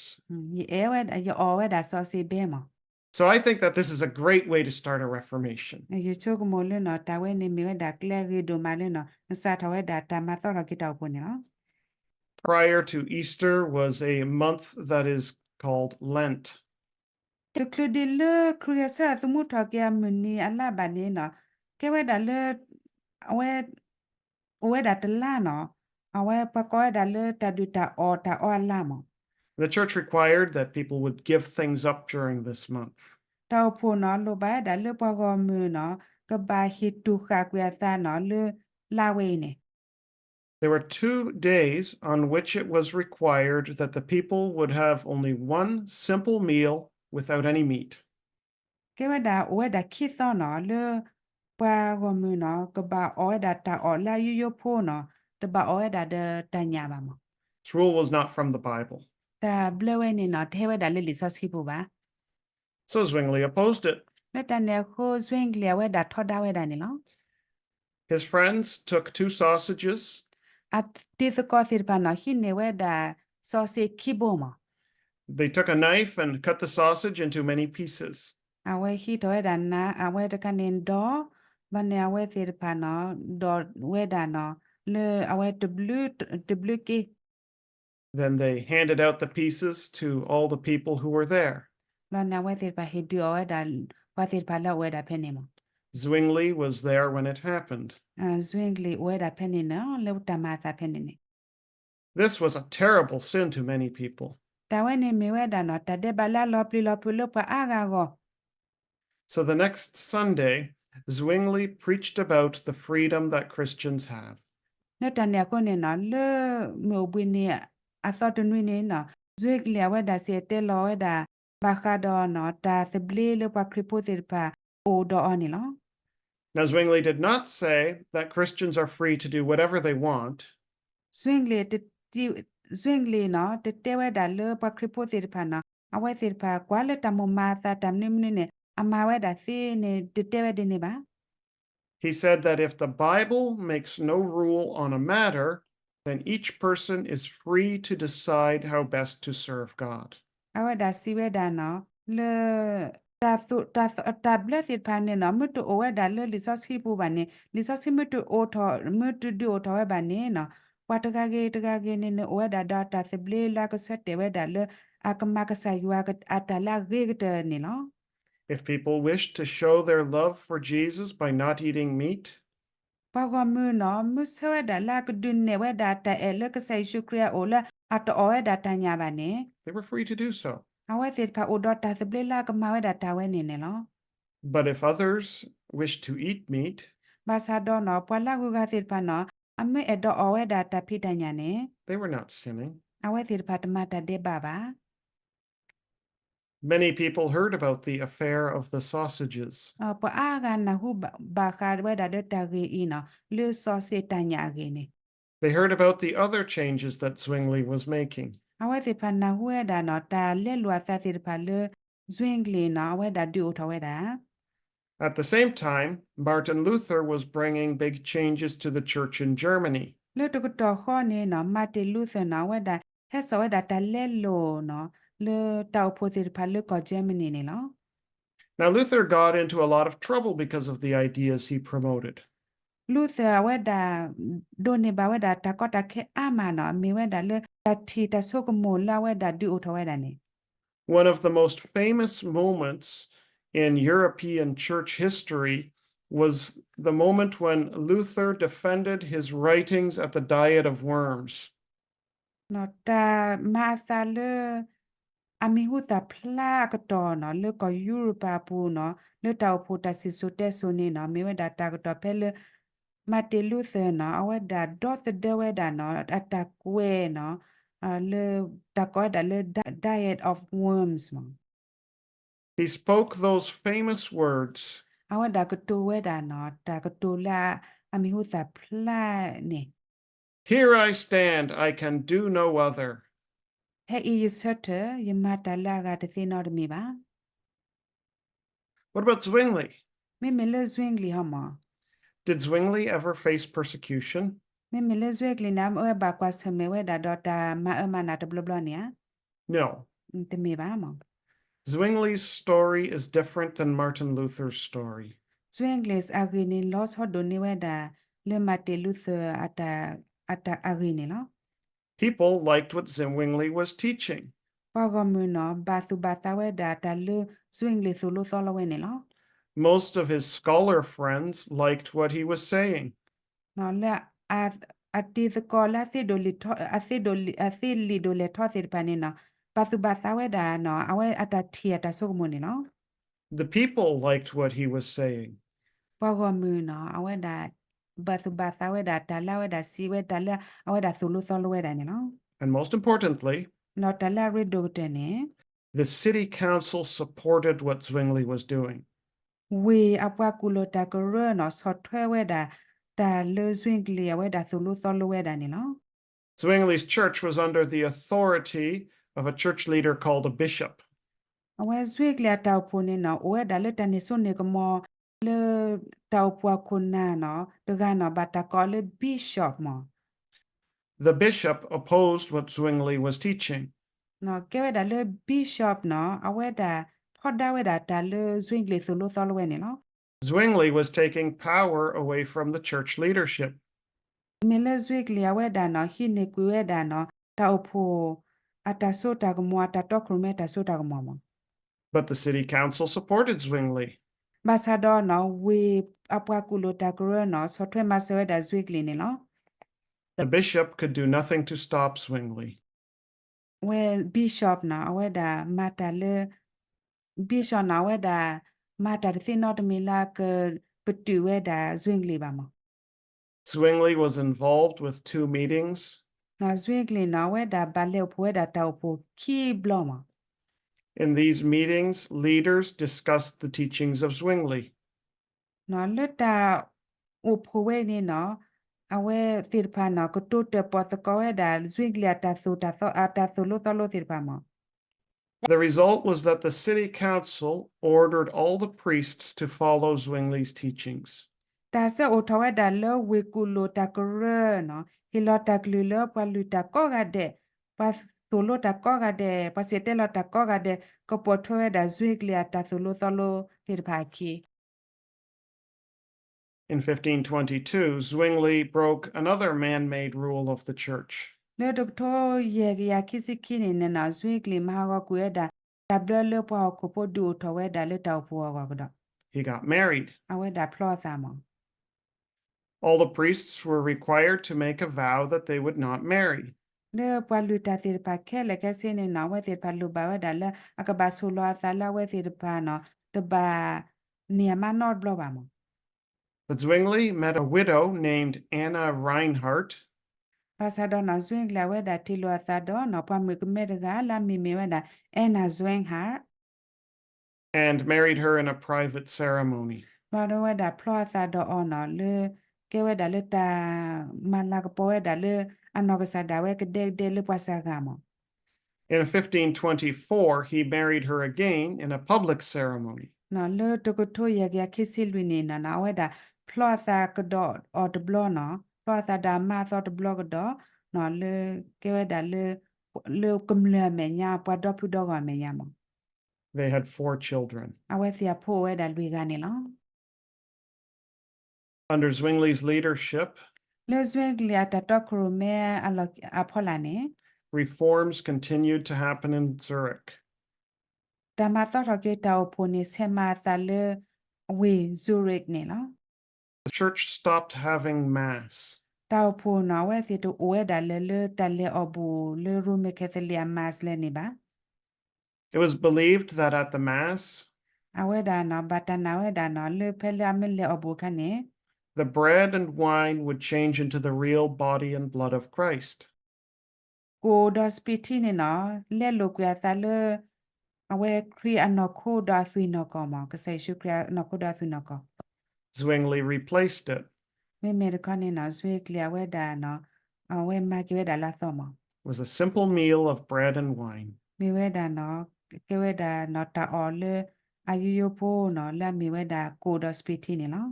ယအဲၣ်ဝဲဒၣ် ယအီၣ်ဝဲဒၣ် sausage ဘဲမး. So I think that this is a great way to start a reformation. ယဆိကမိၣ်လၢနီၤ တၢ်ဝဲန့ၣ်မ့ၢ်ဝဲဒၣ်ကျဲဂ့ၤဒိၣ်မးလၢနီၤ နစးထီၣ်ဝဲဒၣ်တၢ်မၤသီထီၣ်က့ၤတၢ်အိၣ်ဖှိၣ်န့ၣ်လီၤ. Prior to Easter was a month that is called Lent. တချုးဒံးလၢခရံာ်ဂဲၤဆၢထၢၣ်သမူထီၣ်က့ၤအမုၢ်နံၤအလါဘၣ်န့ၣ်နီၤ ကဲဝဲဒၣ်လၢ အဝဲ အိၣ်ဝဲဒၣ်တလါနီၤ အဝဲပှၤကိးဝဲဒၣ်လၢတၢ်ဒုၣ်တၢ်အီၣ်တၢ်အီအလါမး. The church required that people would give things up during this month. တၢ်အိၣ်ဖှိၣ်နီၤ လိၣ်ဘၣ်ဝဲဒၣ်လၢပှၤဂီၢ်မုၢ်နီၤ ကဘၣ်ဟ့ၣ်တူၢ်ဃာ်ကွံာ်အသးနီၤ လၢလါဝဲအံၤန့ၣ် There were two days on which it was required that the people would have only one simple meal without any meat. ကဲဝဲဒၣ်အိၣ်ဝဲဒၣ်ခံသီနီၤ လၢပှၤဂီၢ်မုၢ်နီၤ ကဘၣ်အီၣ်ဝဲဒၣ်တၢ်အီၣ်လၢအယိယိဖိနီၤ တဘၣ်အီၣ်ဝဲဒၣ်ဒီးတၢ်ညၣ်ဘၣ်မး. This rule was not from the Bible. တၢ်ဘျၢဝဲန့ၣ်နီၤ တဟဲဝဲဒၣ်လၢလံာ်စီဆှံပူၤဘၣ်. So Zwingli opposed it. လၢတၢ်န့ၣ်အဃိ Zwingli အဝဲဒၣ်ထီဒါဝဲဒၣ်န့ၣ်လီၤ. His friends took two sausages. အတံၤသကိးသ့ၣ်တဖၣ်နီၤ ဟံးန့ၢ်ဝဲဒၣ် sausage ခံဘိမး. They took a knife and cut the sausage into many pieces. အဝဲဟံးထီၣ်ဝဲဒၣ်နး အဝဲတခါန့ၣ်ဒီး ဘျီန့ၣ်အဝဲသ့ၣ်တဖၣ်နီၤ ဒိးဝဲဒၣ်နီၤ လၢအဝဲတဘျုး တဘျုးက့ Then they handed out the pieces to all the people who were there. ဘျီန့ၣ်အဝဲသ့ၣ်တဖၣ်ဟ့ၣ်ဒုးအီၣ်ဝဲဒၣ် ပှၤသ့ၣ်တဖၣ်လၢအအိၣ်ဝဲဒၣ်ဖဲန့ၣ်မး. Zwingli was there when it happened. Zwingli အိၣ်ဝဲဒၣ်ဖဲန့ၣ်နီၤ လၢတၢ်မၤအသးဖဲန့ၣ်န့ၣ် This was a terrible sin to many people. တၢ်ဝဲန့ၣ်မ့ၢ်ဝဲဒၣ်နီၤ တၢ်ဒဲးဘးလၢအလီၤပျံၤလီၤဖုးလၢပှၤအါဂၤအဂီၢ် So the next Sunday, Zwingli preached about the freedom that Christians have. လၢတၢ်န့ၣ်အဃိန့ၣ်နီၤ လၢမုၢ်အိၣ်ဘှံးနံၤအသီတနွံန့ၣ်နီၤ Zwingli အဝဲဒၣ်စံၣ်တဲၤတဲလီၤဝဲဒၣ် ဘၣ်ဃးဒီးနီၤ တၢ်သဘျ့လၢပှၤခရံာ်ဖိသ့ၣ်တဖၣ်အိၣ်ဒီးအီၤန့ၣ်လီၤ. Now, Zwingli did not say that Christians are free to do whatever they want. Zwingli တ, Zwingli နီၤ တတဲဝဲဒၣ်လၢပှၤခရံာ်ဖိသ့ၣ်တဖၣ်နီၤ အဝဲသ့ၣ်တဖၣ်ကွၢ်လၢတၢ်မိၣ်မၤအသးတၢ်မနုၤမနုၤန့ၣ် အမၤဝဲဒၣ်သ့န့ၣ် တတဲဝဲဒ်န့ၣ်ဘၣ်. He said that if the Bible makes no rule on a matter, then each person is free to decide how best to serve God. အဝဲဒၣ်စံးဝဲဒၣ်နီၤ လၢ တၢ်သိၣ် တၢ်သိၣ် တၢ်ဘျၢသ့ၣ်တဖၣ်န့ၣ်နီၤ မ့ၢ်တအိၣ်ဝဲဒၣ်လၢလံာ်စီဆှံပူၤဘၣ်န့ၣ် လံာ်စီဆှံမ့ၢ်တအိၣ်ထီၣ် မ့ၢ်တဒုးအိၣ်ထီၣ်ဝဲဘၣ်န့ၣ်နီၤ ပှၤတဂၤဂ့ၤတဂၤဂ့ၤန့ၣ် န့ၣ်အိၣ်ဝဲဒၣ်ဒီးတၢ်သဘျ့လၢအကဆၢတဲာ်ဝဲဒၣ်လၢ အကမၤကစၢ်ယွၤအတၢ်လၢအဂ့ၤကတၢၢ်န့ၣ်လီၤ. If people wish to show their love for Jesus by not eating meat, ပှၤဂီၢ်မုၢ်နီၤ မ့ၢ်ဆၢဝဲဒၣ်လၢအကဒုးနဲၣ်ဝဲဒၣ်တၢ်အဲၣ်လၢကစၢ်ယ့ၣ်ၡူးခရံာ်အအိၣ်လၢအတအီၣ်ဝဲဒၣ်တၢ်ညၣ်ဘၣ်န့ၣ် they were free to do so. အဝဲသ့ၣ်တဖၣ်အိၣ်ဒီးတၢ်သဘျ့လၢအကမၤဝဲဒၣ်တၢ်ဝဲန့ၣ်န့ၣ်လီၤ. But if others wish to eat meat, ဘၣ်ဆၣ်ဒီးနီၤ ပှၤလၢအဂုၤအဂၤသ့ၣ်တဖၣ်နီၤ အမ့ၢ်အဲၣ်ဒိးအီၣ်ဝဲဒၣ်တၢ်ဖံးတၢ်ညၣ်န့ၣ် they were not sinning. အဝဲသ့ၣ်တဖၣ်တမၤတၢ်ဒဲးဘးဘၣ်. Many people heard about the affair of the sausages. ပှၤအါဂၤနၢ်ဟူဘၣ်ဃးဝဲဒၣ်ဒီးတၢ်ဂ့ၢ်အံၤနီၤ လၢစီၤစ့ၣ်တၢ်ညၣ်အဂ့ၢ်န့ၣ် They heard about the other changes that Zwingli was making. အဝဲသ့ၣ်တဖၣ်နၢ်ဟူဝဲဒၣ်နီၤ တၢ်လဲလိာ်အသးသ့ၣ်တဖၣ်လၢ Zwingli နီၤ အဝဲဒၣ်ဒုးအိၣ်ထီၣ်ဝဲဒၣ် At the same time, Martin Luther was bringing big changes to the church in Germany. လၢတကတီၢ်ဃီန့ၣ်နီၤ Martin Luther နီၤ အဝဲဒၣ်ဟဲစိာ်ဝဲဒၣ်တၢ်လဲလိာ်နီၤ လၢတၢ်အိၣ်ဖှိၣ်သ့ၣ်တဖၣ်လၢကီၢ် Germany န့ၣ်လီၤ. Now, Luther got into a lot of trouble because of the ideas he promoted. Luther အဝဲဒၣ် ဒိးန့ၢ်ဘၣ်ဝဲဒၣ်တၢ်ကီတၢ်ခဲအါမးနီၤ မ့ၢ်ဝဲဒၣ်လၢတၢ်ထံၣ်တၢ်ဆိကမိၣ်လၢအဝဲဒၣ်ဒုးအိၣ်ထီၣ်ဝဲဒၣ်န့ၣ် One of the most famous moments in European church history was the moment when Luther defended his writings at the Diet of Worms. နီၤ တၢ်မၤအသးလၢ အမံၤဟူသၣ်ဖျါအကတီၢ်နီၤ လၢကီၢ်ယူရပၤအပူၤနီၤ လၢတၢ်အိၣ်ဖှိၣ်တၢ်စံၣ်စိၤတဲစိၤန့ၣ်နီၤ မ့ၢ်ဝဲဒၣ်တၢ်ကတီၢ်ဖဲလၢ Martin Luther နီၤ အဝဲဒၣ်ဒီသဒၢဝဲဒၣ်နီၤ အတၢ်ကွဲးနီၤ လၢ တၢ်ကိးဝဲဒၣ်လၢ Diet of Worms မး He spoke those famous words. အဝဲဒၣ်ကတိၤဝဲဒၣ်နီၤ တၢ်ကတိၤလၢအမံၤဟူသၣ်ဖျါန့ၣ် Here I stand, I can do no other. ဖဲအံၤယဆၢထၢၣ် ယမၤတၢ်လၢအဂၤတသ့နီတမံၤဘၣ်. What about Zwingli? မ့မ့ၢ်လၢ Zwingli ဟီမး Did Zwingli ever face persecution? မ့မ့ၢ်လၢ Zwingli န့ၣ် အဝဲဘၣ်ကွၢ်ဆၢၣ်မဲာ်ဝဲဒၣ်ဒီးတၢ်မၤအၢမၤနးတဘျီဘျီန့ၣ်ဧါ. No. တမ့ၢ်ဘၣ်မး. Zwingli's story is different than Martin Luther's story. Zwingli အဂ့ၢ်န့ၣ် လီၤဆီဒိၣ်န့ၢ်ဝဲဒၣ် လၢ Martin Luther အတၢ် အဂ့ၢ်န့ၣ်လီၤ. People liked what Zwingli was teaching. ပှၤဂီၢ်မုၢ်နီၤ ဘၣ်သူၣ်ဘၣ်သးဝဲဒၣ်တၢ်လၢ Zwingli သိၣ်လိသီလိဝဲန့ၣ်လီၤ. Most of his scholar friends liked what he was saying. လၢ အတံၤသကိးလၢအသ့ဒိၣ်လံၤထီ အသ့ဒိၣ်လံၤ အသ့လံာ်ဒိၣ်လဲၢ်ထီသ့ၣ်တဖၣ်န့ၣ်နီၤ ဘၣ်သူၣ်ဘၣ်သးဝဲဒၣ်နီၤ အဝဲအတၢ်ထံၣ်အတၢ်ဆိကမိၣ်န့ၣ်လီၤ. The people liked what he was saying. ပှၤဂီၢ်မုၢ်နီၤ အဝဲဒၣ် ဘၣ်သူၣ်ဘၣ်သးဝဲဒၣ်တၢ်လၢအဝဲဒၣ်စံးဝဲ တၢ်လၢအဝဲဒၣ်သိၣ်လိသီလိဝဲဒၣ်န့ၣ်လီၤ. And most importantly, ဒီးတၢ်လၢအရ့ဒိၣ်ကတၢၢ်န့ၣ် the city council supported what Zwingli was doing. ဝ့ၢ်အပှၤကူၣ်လိာ်တၢ်ကရၢနီၤ ဆီၣ်ထွဲဝဲဒၣ် တၢ်လၢ Zwingli အဝဲဒၣ်သိၣ်လိသီလိဝဲဒၣ်န့ၣ်လီၤ. Zwingli's church was under the authority of a church leader called a bishop. အဝဲ Zwingli အတၢ်အိၣ်ဖှိၣ်န့ၣ်နီၤ အိၣ်ဝဲဒၣ်လၢတၢ်န့ၢ်စိန့ၢ်ကမီၤ လၢတၢ်အိၣ်ဖှိၣ်အခိၣ်နၢ်နီၤ တဂၤနီၤ ဘၣ်တၢ်ကိးလၢ bishop မး The bishop opposed what Zwingli was teaching. ကဲဝဲဒၣ်လၢ bishop နီၤ အဝဲဒၣ်ထီဒါဝဲဒၣ်တၢ်လၢ Zwingli သိၣ်လိသီလိဝဲန့ၣ်လီၤ. Zwingli was taking power away from the church leadership. မ့ၢ်လၢ Zwingli အဝဲဒၣ်နီၤ ဟံးန့ၢ်ကွံာ်ဝဲဒၣ်နီၤ တၢ်အိၣ်ဖှိၣ် အတၢ်စိတၢ်ကမီၤ အတၢ်တီခိၣ်ရိၣ်မဲ တၢ်စိတၢ်ကမီၤမး. But the city council supported Zwingli. ဘၣ်ဆၣ်ဒီးနီၤ ဝ့ၢ်အပှၤကူၣ်လိာ်တၢ်ကရၢနီၤ ဆီၣ်ထွဲမၤစၢၤဝဲဒၣ် Zwingli န့ၣ်လီၤ. The bishop could do nothing to stop Zwingli. ဝဲ bishop နီၤ အဝဲဒၣ်မၤတၢ်လၢ bishop နီၤ အဝဲဒၣ် မၤတၢ်တသ့နီတမံၤလၢအကပတုာ်ဝဲဒၣ် Zwingli ဘၣ်မး. Zwingli was involved with two meetings. နီၤ Zwingli နီၤ အဝဲဒၣ်ဘၣ်လဲၤအိၣ်ဖှိၣ်ဝဲဒၣ် တၢ်အိၣ်ဖှိၣ်ခံဘျီမး. In these meetings, leaders discussed the teachings of Zwingli. နီၤ လၢတၢ်အိၣ်ဖှိၣ်ဝဲအံၤန့ၣ်နီၤ အဝဲသ့ၣ်တဖၣ်နီၤ ကတိၤတၢၣ်ပီၣ်သကိးဝဲဒၣ် Zwingli အတၢ်သိၣ်တၢ်သီ အတၢ်သိၣ်လိသီလိသ့ၣ်တဖၣ်မး. The result was that the city council ordered all the priests to follow Zwingli's teachings. တၢ်ဆၢအိၣ်ထီၣ်ဝဲဒၣ်လၢဝ့ၢ်ကူၣ်လိာ်တၢ်ကရၢနီၤ ဟ့ၣ်လီၤတၢ်ကလုၢ်လၢပှၤလုၢ်တၢ်ကိးဂၤဒဲး, ပှၤသိၣ်လိတၢ်ကိးဂၤဒဲး, ပှၤစံၣ်တဲၤတဲလီၤတၢ်ကိးဂၤဒဲး ကပိာ်ထွဲဝဲဒၣ် Zwingli အတၢ်သိၣ်လိသီလိသ့ၣ်တဖၣ်အခံ In fifteen twenty-two, Zwingli broke another man-made rule of the church. လၢတကထိယဲၢ်ကယၤခံဆံခံန့ၣ်နီၤ Zwingli မၤဟးဂီၤကွံာ်ဝဲဒၣ် တၢ်ဘျၢလၢပှၤဟီၣ်ခိၣ်ဖိဒုးအိၣ်ထီၣ်ဝဲဒၣ်လၢတၢ်အိၣ်ဖှိၣ်အဂီၢ်ကဒီး, He got married. အဝဲဒၣ်ဖျီအသးမး. All the priests were required to make a vow that they would not marry. လၢပှၤလုၢ်တၢ်သ့ၣ်တဖၣ်ခဲလၢာ်ခဲဆ့န့ၣ်နီၤ အဝဲသ့ၣ်တဖၣ်လိၣ်ဘၣ်ဝဲဒၣ်လၢ အကဘၣ်ဆိၣ်လီၤအသးလၢအဝဲသ့ၣ်တဖၣ်နီၤ တဘၣ်န့ၢ်အမါနီတဘျီဘၣ်မး. But Zwingli met a widow named Anna Reinhardt. ဘၣ်ဆၣ်ဒီးနီၤ Zwingli အဝဲဒၣ်ထံၣ်လိာ်အသးဒီးနီၤ ပှၤမုၣ်ကမဲတဂၤလၢအမံၤမ့ၢ်ဝဲဒၣ် Anna Reinhardt. And married her in a private ceremony. ဘၣ်ဒီးဝဲဒၣ်ဖျီအသးဒီးအီၤနီၤ လၢ ကဲဝဲဒၣ်လၢတၢ်မၤလၤကပီၤဝဲဒၣ်လၢ အနီၢ်ကစၢ်ဒၣ်ဝဲကဒဲကဒဲလၢပှၤစှၤဂၤမး. In fifteen twenty-four, he married her again in a public ceremony. နီၤ လၢတကထိယဲၢ်ကယၤခံဆံလွံၢ်န့ၣ်နီၤ အဝဲဒၣ်ဖျီအသးကဒီးအီၤတဘျီနီၤ ဖျီအသးဒီးအမါအသီတဘျီကဒီးနီၤ လၢ ကဲဝဲဒၣ်လၢ လၢကမျၢၢ်အမဲာ်ညါ ပှၤဒီဖုဒီဂီၢ်အမဲာ်ညါမး. They had four children. အဝဲသ့ၣ်အဖိအိၣ်ဝဲဒၣ်လွံၢ်ဂၤန့ၣ်လီၤ. Under Zwingli's leadership, လၢ Zwingli အတၢ်တီခိၣ်ရိၣ်မဲအလီၢ်အဖီလာ်န့ၣ် reforms continued to happen in Zurich. တၢ်မၤသီထီၣ်က့ၤတၢ်အိၣ်ဖှိၣ်န့ၣ် ဆဲးမၤအသးလၢ ဝ့ၢ် Zurich န့ၣ်လီၤ. The church stopped having mass. တၢ်အိၣ်ဖှိၣ်နီၤ အဝဲသ့ၣ်တအိၣ်ဝဲဒၣ်လၢ လၢတၢ်လဲၤအီၣ်ဘူၣ်လၢ Roman Catholic အ mass လဲၣ်န့ၣ်ဘၣ်. It was believed that at the mass, အဝဲဒၣ်နီၤ ဘၣ်တၢ်နာ်ဝဲဒၣ်နီၤ လၢဖဲလၢအမ့ၢ်လဲၤအီၣ်ဘူၣ်အခါန့ၣ် the bread and wine would change into the real body and blood of Christ. ကိၣ်ဒီးစပံးထံန့ၣ်နီၤ လဲလိာ်ကွံာ်အသးလၢ အဝဲခရံာ်အနီၢ်ခိဒီးအသွံၣ်နီၢ်ကီၢ်မး ကစၢ်ယ့ၣ်ၡူးခရံာ်အနီၢ်ခိဒီးအသွံၣ်နီၢ်ကီၢ် Zwingli replaced it. မ့မ့ၢ်တခီန့ၣ်နီၤ Zwingli အဝဲဒၣ်နီၤ အဝဲမၤက့ၤဝဲဒၣ်လၢအသီမး It was a simple meal of bread and wine. မ့ၢ်ဝဲဒၣ်နီၤ ကဲဝဲဒၣ်နီၤ တၢ်အီၣ်လၢ အယိယိဖိနီၤ လၢအမ့ၢ်ဝဲဒၣ်ကိၣ်ဒီးစပံးထံန့ၣ်လီၤ.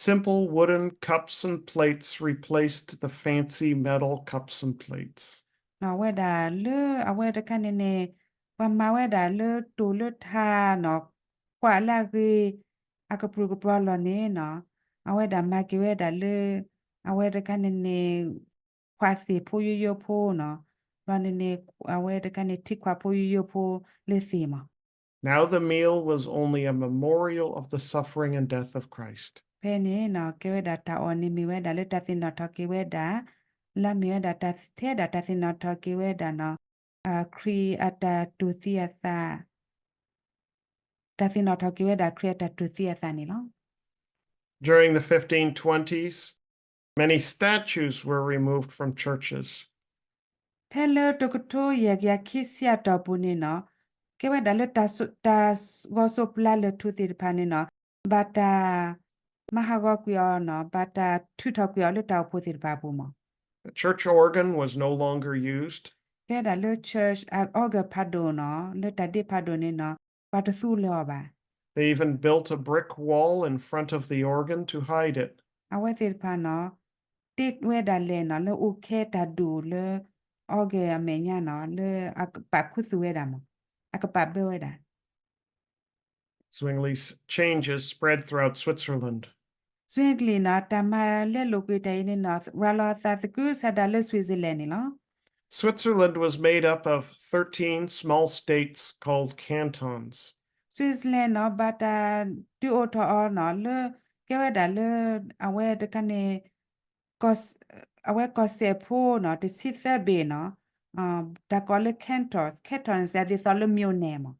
Simple wooden cups and plates replaced the fancy metal cups and plates. နီၤ အဝဲဒၣ်လၢ အဝဲတခါန့ၣ်န့ၣ် ပှၤမၤဝဲဒၣ်လၢတိၢ်လၢထါနီၤ ကွၢ်လၢအဂ့ၤ အကပြုၢ်ကပြီၤလီၤန့ၣ်နီၤ အဝဲဒၣ်မၤက့ၤဝဲဒၣ်လၢ အဝဲတခါန့ၣ်န့ၣ် ခွးသ့ၣ်ဖိယိယိဖိနီၤ ဘျီန့ၣ်န့ၣ် အဝဲတခါန့ၣ် ထံခွးဖိယိယိဖိလၢသ့ၣ်မး Now the meal was only a memorial of the suffering and death of Christ. ဖဲန့ၣ်နီၤ ကဲဝဲဒၣ်တၢ်အီၣ်န့ၣ်မ့ၢ်ဝဲဒၣ်လၢတၢ်သ့ၣ်နီၣ်ထီၣ်က့ၤဝဲဒၣ် လၢအမ့ၢ်ဝဲဒၣ်တၢ်ထဲဒၣ်တၢ်သ့ၣ်နီၣ်ထီၣ်က့ၤဝဲဒၣ်နီၤ ခရံာ်အတၢ်တူၢ်သံအသး တၢ်သ့ၣ်နီၣ်ထီၣ်က့ၤဝဲဒၣ်ခရံာ်အတၢ်တူၢ်သံအသးန့ၣ်လီၤ. During the fifteen twenties, many statues were removed from churches. ဖဲလၢတကထိယဲၢ်ကယၤခံဆံအတီၢ်ပူၤန့ၣ်နီၤ ကဲဝဲဒၣ်လၢတၢ်ဂီၤစိးပျၢလၢၢ်ထူၣ်သ့ၣ်တဖၣ်န့ၣ်နီၤ ဘၣ်တၢ် မၤဟးဂီၤကွံာ်အီၤနီၤ ဘၣ်တၢ်ထုးထီၣ်ကွံာ်အီၤလၢတၢ်အိၣ်ဖှိၣ်သ့ၣ်တဖၣ်အပူၤမး The church organ was no longer used. ကဲဒၣ်လၢ church organ ဖးဒိၣ်နီၤ လၢတၢ်ဒ့ဖးဒိၣ်န့ၣ်နီၤ ပှၤတသူလၢၤအီၤဘၣ် They even built a brick wall in front of the organ to hide it. အဝဲသ့ၣ်တဖၣ်နီၤ တ့ဝဲဒၣ်လဲၣ်နီၤ လၢအိၣ်ခဲတၢ်ဒိၣ်လၢ organ အမဲာ်ညါနီၤ လၢအကပာ်ခူသူၣ်ဝဲဒၣ်မး အကပာ်ဘၢဝဲဒၣ် Zwingli's changes spread throughout Switzerland. Zwingli နီၤ တၢ်မၤလဲလိာ်ကွံာ်တၢ်အံၤန့ၣ်နီၤ ရၤလီၤအသးသကုၤဆးဒးလၢ Switzerland န့ၣ်လီၤ. Switzerland was made up of thirteen small states called cantons. Switzerland နီၤ ဘၣ်တၢ်ဒုးအိၣ်ထီၣ်အီၤနီၤ လၢ ကဲဝဲဒၣ်လၢ အဝဲတခါန့ၣ် အဝဲကီၢ်စဲၣ်ဖိနီၤ တဆံသၢဘ့ၣ်နီၤ တၢ်ကိးလၢ cantons, cantons ဒ်သိးလၢ မြို့နယ် မး.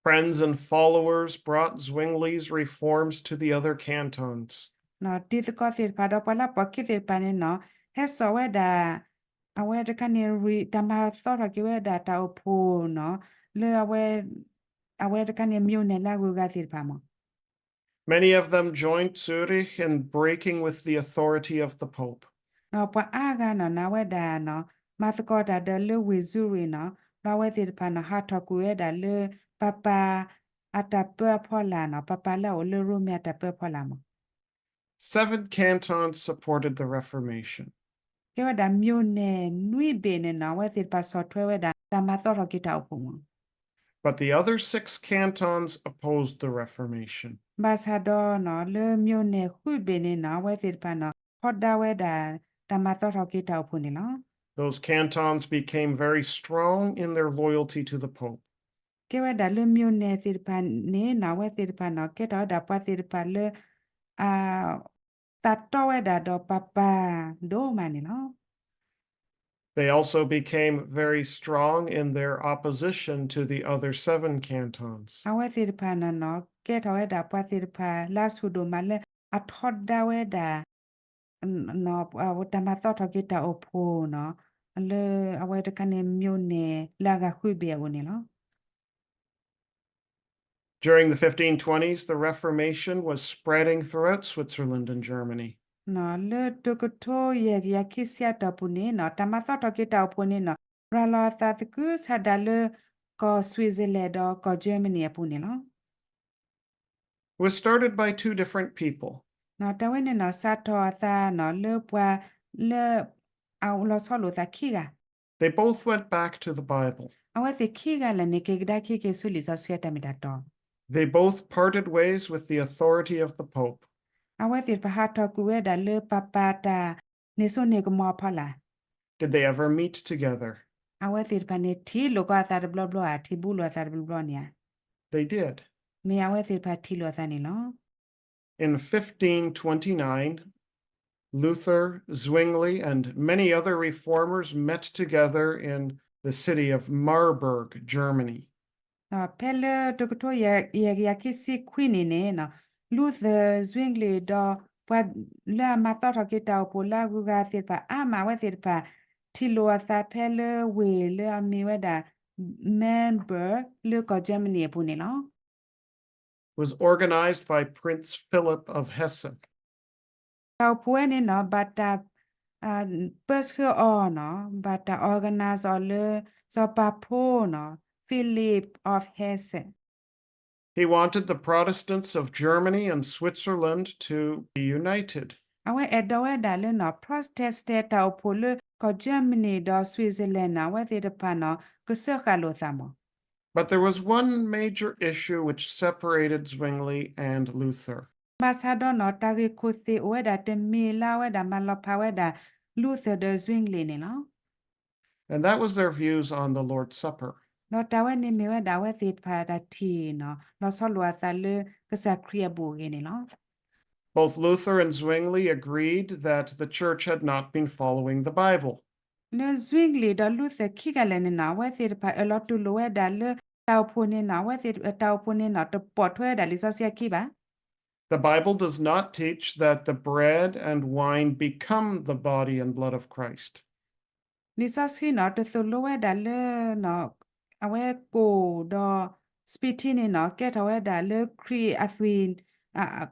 Friends and followers brought Zwingli's reforms to the other cantons. တံၤသကိးသ့ၣ်တဖၣ်ဒီးပှၤလၢပိာ်ခံသ့ၣ်တဖၣ်န့ၣ်နီၤ ဟဲစိာ်ဝဲဒၣ် အဝဲတခါန့ၣ် တၢ်မၤသီထီၣ်က့ၤဝဲဒၣ်တၢ်အိၣ်ဖှိၣ်နီၤ လၢ အဝဲတခါန့ၣ် မြို့နယ် လၢအဂုၤအဂၤသ့ၣ်တဖၣ်မး. Many of them joined Zurich in breaking with the authority of the Pope. ပှၤအါဂၤနီၤ နာ်ဝဲဒၣ်နီၤ မၤသကိးတၢ်ဒီးလၢဝ့ၢ် Zurich နီၤ ဘျီအဝဲသ့ၣ်တဖၣ်နီၤ ဟးထီၣ်ကွံာ်ဝဲဒၣ်လၢ ပၤပၤအတၢ်ပၢအဖီလာ်နီၤ ပၤပၤလၢအအိၣ်လၢရိမ့ၤအတၢ်ပၢအဖီလာ်မး. Seven cantons supported the Reformation. ကဲဝဲဒၣ် မြို့နယ် နွံဘ့ၣ်န့ၣ်နီၤ အဝဲသ့ၣ်တဖၣ်ဆီၣ်ထွဲဝဲဒၣ် တၢ်မၤသီထီၣ်က့ၤတၢ်အိၣ်ဖှိၣ်မး. But the other six cantons opposed the Reformation. ဘၣ်ဆၣ်ဒီးနီၤ လၢ မြို့နယ် ဃုဘ့ၣ်န့ၣ်နီၤ အဝဲသ့ၣ်တဖၣ်နီၤ ထီဒါဝဲဒၣ် တၢ်မၤသီထီၣ်က့ၤတၢ်အိၣ်ဖှိၣ်န့ၣ်လီၤ. Those cantons became very strong in their loyalty to the Pope. ကဲဝဲဒၣ်လၢ မြို့နယ် သ့ၣ်တဖၣ်န့ၣ်နီၤ အဝဲသ့ၣ်တဖၣ်နီၤ ကဲထီၣ်ဝဲဒၣ်ပှၤသ့ၣ်တဖၣ်လၢ အ သးတီဝဲဒၣ်ဒီးပၤပၤဒိၣ်မးန့ၣ်လီၤ. They also became very strong in their opposition to the other seven cantons. အဝဲသ့ၣ်တဖၣ်နီၤနီၤ ကဲထီၣ်ဝဲဒၣ်ပှၤသ့ၣ်တဖၣ်လၢအဆူၣ်ဒိၣ်မးလၢ အထီဒါဝဲဒၣ် တၢ်မၤသီထီၣ်က့ၤတၢ်အိၣ်ဖှိၣ်နီၤ လၢအဝဲတခါန့ၣ် မြို့နယ် လၢအဂၤဃုဘ့ၣ်အအိၣ်န့ၣ်လီၤ. During the fifteen twenties, the Reformation was spreading throughout Switzerland and Germany. လၢတကထိယဲၢ်ကယၤခံဆံအတီၢ်ပူၤန့ၣ်နီၤ တၢ်မၤသီထီၣ်က့ၤတၢ်အိၣ်ဖှိၣ်န့ၣ်နီၤ ရၤလီၤအသးသကုၤဆးဒးလၢ ကီၢ် Switzerland ဒီးကီၢ် Germany အပူၤန့ၣ်လီၤ. It was started by two different people. တၢ်ဝဲန့ၣ်နီၤ စးထီၣ်အသးနီၤ လၢပှၤလၢ အလီၤဆီလိာ်သးခံဂၤ They both went back to the Bible. အဝဲသ့ၣ်ခံဂၤလၢာ်န့ၣ် က့ၤကဒါက့ၤက့ၤဆူလံာ်စီဆှံအတၢ်မ့ၢ်တၢ်တီ. They both parted ways with the authority of the Pope. အဝဲသ့ၣ်တဖၣ်ဟးထီၣ်ကွံာ်ဝဲဒၣ်လၢပၤပၤတၢ်န့ၢ်စိန့ၢ်ကမီၤအဖီလာ်. Did they ever meet together? အဝဲသ့ၣ်တဖၣ်န့ၣ် ထံၣ်လိာ်ကီးအသးတဘျီဘျီဧါ, ထံၣ်ဘူးလိာ်အသးတဘျီဘျီန့ၣ်ဧါ. They did. မ့ၢ်အဝဲသ့ၣ်တဖၣ်ထံၣ်လိာ်အသးန့ၣ်လီၤ. In fifteen twenty-nine, Luther, Zwingli, and many other reformers met together in the city of Marburg, Germany. ဖဲလၢတကထိယဲၢ်ကယၤခံဆံခွံနံၣ်န့ၣ်နီၤ, Luther, Zwingli ဒီးပှၤလၢအမၤသီထီၣ်က့ၤတၢ်အိၣ်ဖှိၣ်လၢအဂုၤအဂၤသ့ၣ်တဖၣ် အါမးအဝဲသ့ၣ်တဖၣ် ထံၣ်လိာ်အသးဖဲလၢဝ့ၢ်လၢအမ့ၢ်ဝဲဒၣ် Marburg လၢကီၢ် Germany အပူၤန့ၣ်လီၤ. Was organized by Prince Philip of Hesse. တၢ်အိၣ်ဖှိၣ်ဝဲန့ၣ်နီၤ ဘၣ်တၢ် ပၢဆှၢအီၤနီၤ, ဘၣ်တၢ် organize အီၤလၢ စီၤပၤဖိနီၤ Philip of Hesse. He wanted the Protestants of Germany and Switzerland to be united. အဝဲအဲၣ်ဒိးဝဲဒၣ်လၢနီၤ Protestant တၢ်အိၣ်ဖှိၣ်လၢကီၢ် Germany ဒီး Switzerland နီၤ အဝဲသ့ၣ်တဖၣ်နီၤ ကစၢဃာ်လိာ်သးမး. But there was one major issue which separated Zwingli and Luther. ဘၣ်ဆၣ်ဒီးနီၤ တၢ်ဂ့ၢ်ခိၣ်သ့ၣ်အိၣ်ဝဲဒၣ်တမံၤလၢအဝဲဒၣ်မၤလီၤဖးဝဲဒၣ် Luther ဒီး Zwingli န့ၣ်လီၤ. And that was their views on the Lord's Supper. ဒီးတၢ်ဝဲန့ၣ်မ့ၢ်ဝဲဒၣ်အဝဲသ့ၣ်တဖၣ် တၢ်ထံၣ်နီၤ လီၤဆီလိာ်အသးလၢကစၢ်ခရံာ်အဘူးအဂ့ၢ်န့ၣ်လီၤ. Both Luther and Zwingli agreed that the church had not been following the Bible. လၢ Zwingli ဒီး Luther ခံဂၤလၢာ်န့ၣ်နီၤ အဝဲသ့ၣ်တဖၣ်အၢၣ်လီၤတူၢ်လိာ်ဝဲဒၣ်လၢ တၢ်အိၣ်ဖှိၣ်န့ၣ်နီၤ အဝဲသ့ၣ်တၢ်အိၣ်ဖှိၣ်န့ၣ်နီၤ တပိာ်ထွဲဝဲဒၣ်လံာ်စီဆှံအခံဘၣ်. The Bible does not teach that the bread and wine become the body and blood of Christ. လံာ်စီဆှံနီၤ တသိၣ်လိဝဲဒၣ်လၢ အဝဲကိၣ်ဒီး စပံးထံန့ၣ်နီၤ ကဲထီၣ်ဝဲဒၣ်လၢခရံာ်အသွံၣ်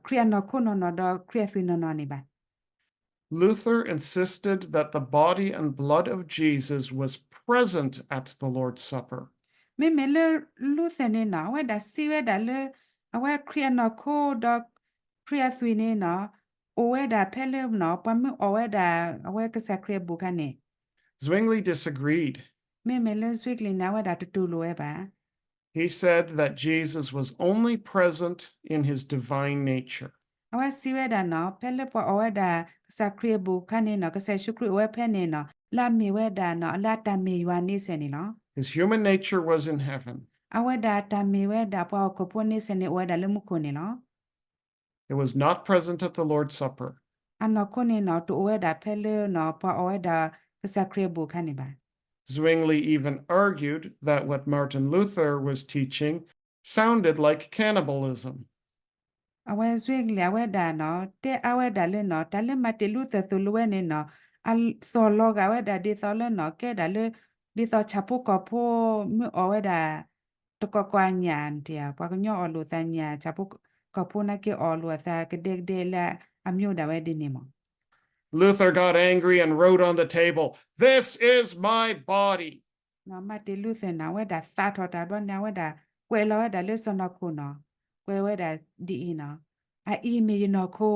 ခရံာ်အနီၢ်ခိနီၢ်နီၢ်ဒီးခရံာ်အသွံၣ်နီၢ်နီၢ်န့ၣ်ဘၣ်. Luther insisted that the body and blood of Jesus was present at the Lord's Supper. မ့မ့ၢ်လၢ Luther န့ၣ်နီၤ အဝဲဒၣ်စံးဝဲဒၣ်လၢ အဝဲခရံာ်အနီၢ်ခိဒီးခရံာ်အသွံၣ်န့ၣ်နီၤ အိၣ်ဝဲဒၣ်ဖဲလၢနီၤ ပှၤမ့ၢ်အီၣ်ဝဲဒၣ်အဝဲကစၢ်ခရံာ်အဘူးအခါန့ၣ်. Zwingli disagreed. မ့မ့ၢ်လၢ Zwingli န့ၣ် အဝဲဒၣ်တတူၢ်လိာ်ဝဲဘၣ်. He He said that Jesus was only present in his divine nature. အဝဲစံးဝဲဒၣ်နီၤ ဖဲလၢပှၤအီၣ်ဝဲဒၣ်ကစၢ်ခရံာ်အဘူးအခါန့ၣ်နီၤ ကစၢ်ယ့ၣ်ၡူးခရံာ်အိၣ်ဝဲဖဲန့ၣ်နီၤ လၢအမ့ၢ်ဝဲဒၣ်နီၤ လၢအတၢ်မ့ၢ်ယွၤန့ဆၢၣ်န့ၣ်လီၤ. His human nature was in heaven. အဝဲဒၣ်တၢ်မ့ၢ်ဝဲဒၣ်ပှၤဟီၣ်ခိၣ်ဖိန့ဆၢၣ်န့ၣ် အိၣ်ဝဲဒၣ်လၢမူခိၣ်န့ၣ်လီၤ. It was not present at the Lord's Supper. အနီၢ်ခိန့ၣ်နီၤ တအိၣ်ဝဲဒၣ်ဖဲလၢနီၤ ပှၤအီၣ်ဝဲဒၣ်ကစၢ်ခရံာ်အဘူးအခါန့ၣ်ဘၣ်. Zwingli even argued that what Martin Luther was teaching sounded like cannibalism. အဝဲ Zwingli အဝဲဒၣ်နီၤ တဲအါဝဲဒၣ်လၢနီၤ တၢ်လၢ Martin Luther သိၣ်လိဝဲန့ၣ်နီၤ အသီၣ်လီၤဂာ်ဝဲဒၣ်ဒ်သိးလၢနီၤ ကဲဒၣ်လၢ ဒ်သိးဆၣ်ဖိကီၢ်ဖိ မ့ၢ်အီၣ်ဝဲဒၣ် တကီၢ်ကီၢ်အညၣ်တ့ၢ် ပှၤကညီအီၣ်လိာ်သးညၣ် ဆၣ်ဖိကီၢ်ဖိနာ်က့အီၣ်လိာ်အသးကဒဲကဒဲလၢအမံၤဒၣ်ဝဲဒ်န့ၣ်မး. Luther got angry and wrote on the table, This is my body. နီၤ Martin Luther နီၤ အဝဲဒၣ်သးထီၣ်တၢ်ဘျီန့ၣ် အဝဲဒၣ်ကွဲးလီၤဝဲဒၣ်လၢစီၢ်နီၤခိၣ်နီၤ ကွဲးဝဲဒၣ်ဒ်အံၤနီၤ အအံၤမ့ၢ်ယနီၢ်ခိ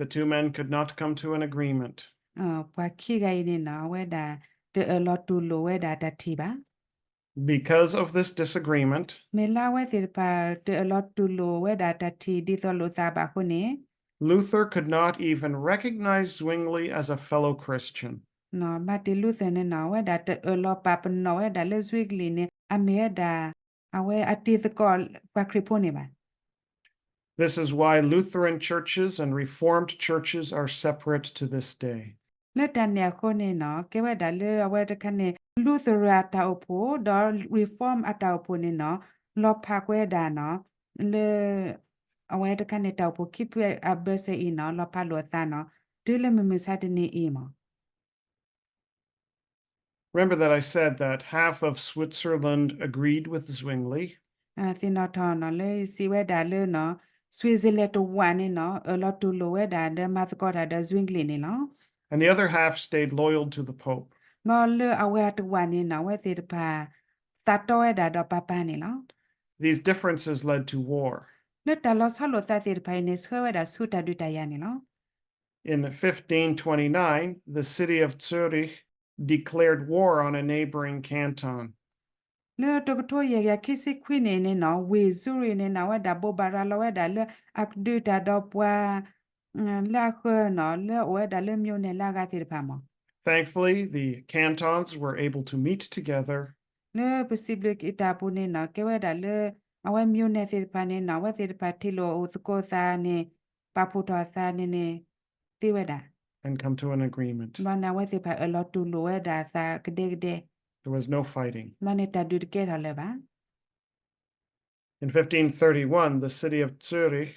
The two men could not come to an agreement. ပှၤခံဂၤအံၤန့ၣ်နီၤ အဝဲဒၣ်တအၢၣ်လီၤတူၢ်လိာ်ဝဲဒၣ်တၢ်ထံၣ်ဘၣ်. Because of this disagreement, မ့ၢ်လၢအဝဲသ့ၣ်တဖၣ်တအၢၣ်လီၤတူၢ်လိာ်ဝဲဒၣ်တၢ်ထံၣ်ဒ်သိးလိာ်သးဘၣ်အဃိန့ၣ် Luther could not even recognize Zwingli as a fellow Christian. နီၤ Martin Luther န့ၣ်နီၤ အဝဲဒၣ်တအၢၣ်လီၤပာ်ပနီၣ်ဝဲဒၣ်လၢ Zwingli န့ၣ် အမ့ၢ်ဝဲဒၣ် အဝဲအတံၤသကိးပှၤခရံာ်ဖိန့ၣ်ဘၣ်. This is why Lutheran churches and Reformed churches are separate to this day. လၢတၢ်န့ၣ်အဃိန့ၣ်နီၤ ကဲဝဲဒၣ်လၢအဝဲတခါန့ၣ် Lutheran အတၢ်အိၣ်ဖှိၣ် ဒီး Reformed အတၢ်အိၣ်ဖှိၣ်န့ၣ်နီၤ လီၤဖးကွံာ်ဝဲဒၣ်နီၤ လၢ အဝဲတခါန့ၣ် တၢ်အိၣ်ဖှိၣ်ခံဖုအဘၢၣ်စၢၤအံၤနီၤ လီၤဖးလိာ်အသးနီၤ တုၤလၢမုၢ်မဆါတနံၤအံၤမး. Remember that I said that half of Switzerland agreed with Zwingli. သ့ၣ်နီၣ်ထီၣ်နီၤ လၢယစံးဝဲဒၣ်လၢနီၤ Switzerland တဝာ်န့ၣ်နီၤ အၢၣ်လီၤတူၢ်လိာ်ဝဲဒၣ်ဒီးမၤသကိးတၢ်ဒီး Zwingli န့ၣ်လီၤ. And the other half stayed loyal to the Pope. ဒီးလၢအဝဲအတဝာ်န့ၣ်နီၤ အဝဲသ့ၣ်တဖၣ် သးတီဝဲဒၣ်ဒီးပၢ်ပၢ်န့ၣ်လီၤ. These differences led to war. လၢတၢ်လီၤဆီလိာ်သးသ့ၣ်တဖၣ်အံၤန့ၣ် ဆှၢဝဲဒၣ်ဆူတၢ်ဒုးတၢ်ယၤန့ၣ်လီၤ. In fifteen twenty-nine, the city of Zurich declared war on a neighboring canton. လၢတကထိယဲၢ်ကယၤခံဆံခွံန့ၣ်န့ၣ်နီၤ ဝ့ၢ် Zurich န့ၣ်နီၤ အဝဲဒၣ်ဘိးဘၣ်ရၤလီၤဝဲဒၣ်လၢအကဒုးတၢ်ဒီးပှၤ လၢအဃၢၤနီၤ လၢအအိၣ်ဝဲဒၣ်လၢ မြို့နယ် လၢအဂၤသ့ၣ်တဖၣ်မး. Thankfully, the cantons were able to meet together. လၢပစံးဘျုးက့ၤတၢ်အပူၤန့ၣ်နီၤ ကဲဝဲဒၣ်လၢ အဝဲ မြို့နယ် သ့ၣ်တဖၣ်န့ၣ်နီၤ အဝဲသ့ၣ်တဖၣ်ထံၣ်လိာ်အိၣ်သကိးသးန့ၣ် ပာ်ဖှိၣ်ထီၣ်အသးန့ၣ်န့ၣ် သ့ဝဲဒၣ် and come to an agreement. ဘျီန့ၣ် အဝဲသ့ၣ်တဖၣ်အၢၣ်လီၤတူၢ်လိာ်ဝဲဒၣ်အသးကဒဲကဒဲ There was no fighting. ဘျီန့ၣ် တၢ်ဒုးတကဲထီၣ်လၢၤဘၣ်. In fifteen thirty-one, the city of Zurich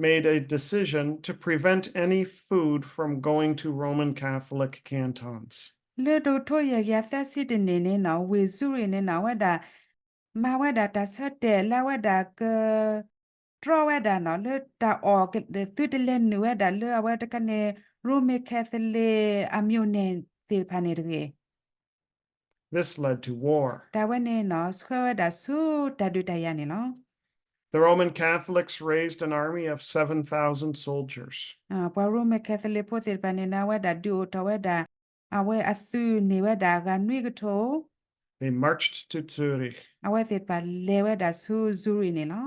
made a decision to prevent any food from going to Roman Catholic cantons. လၢတကထိယဲၢ်ကယၤသၢဆံတနံၣ်န့ၣ်နီၤ ဝ့ၢ် Zurich န့ၣ်နီၤ အဝဲဒၣ် မၤဝဲဒၣ်တၢ်ဆၢတဲာ်လၢအဝဲဒၣ်က တြီဝဲဒၣ်နီၤ လၢတၢ်အီၣ် သုတလဲၤနုာ်ဝဲဒၣ်လၢအဝဲတခါန့ၣ် Roman Catholic အ မြို့နယ် သ့ၣ်တဖၣ်န့ၣ်တဂ့ၤ. This led to war. တၢ်ဝဲန့ၣ်နီၤ ဆှၢဝဲဒၣ်ဆူတၢ်ဒုးတၢ်ယၤန့ၣ်လီၤ. The Roman Catholics raised an army of seven thousand soldiers. ပှၤ Roman Catholic ဖိသ့ၣ်တဖၣ်န့ၣ်နီၤ အဝဲဒၣ်ဒုးအိၣ်ထီၣ်ဝဲဒၣ် အဝဲအသုးန့ၢ်ဝဲဒၣ်အဂၤနွံကထိ They marched to Zurich. အဝဲသ့ၣ်တဖၣ်လဲၤဝဲဒၣ်ဆူ Zurich န့ၣ်လီၤ.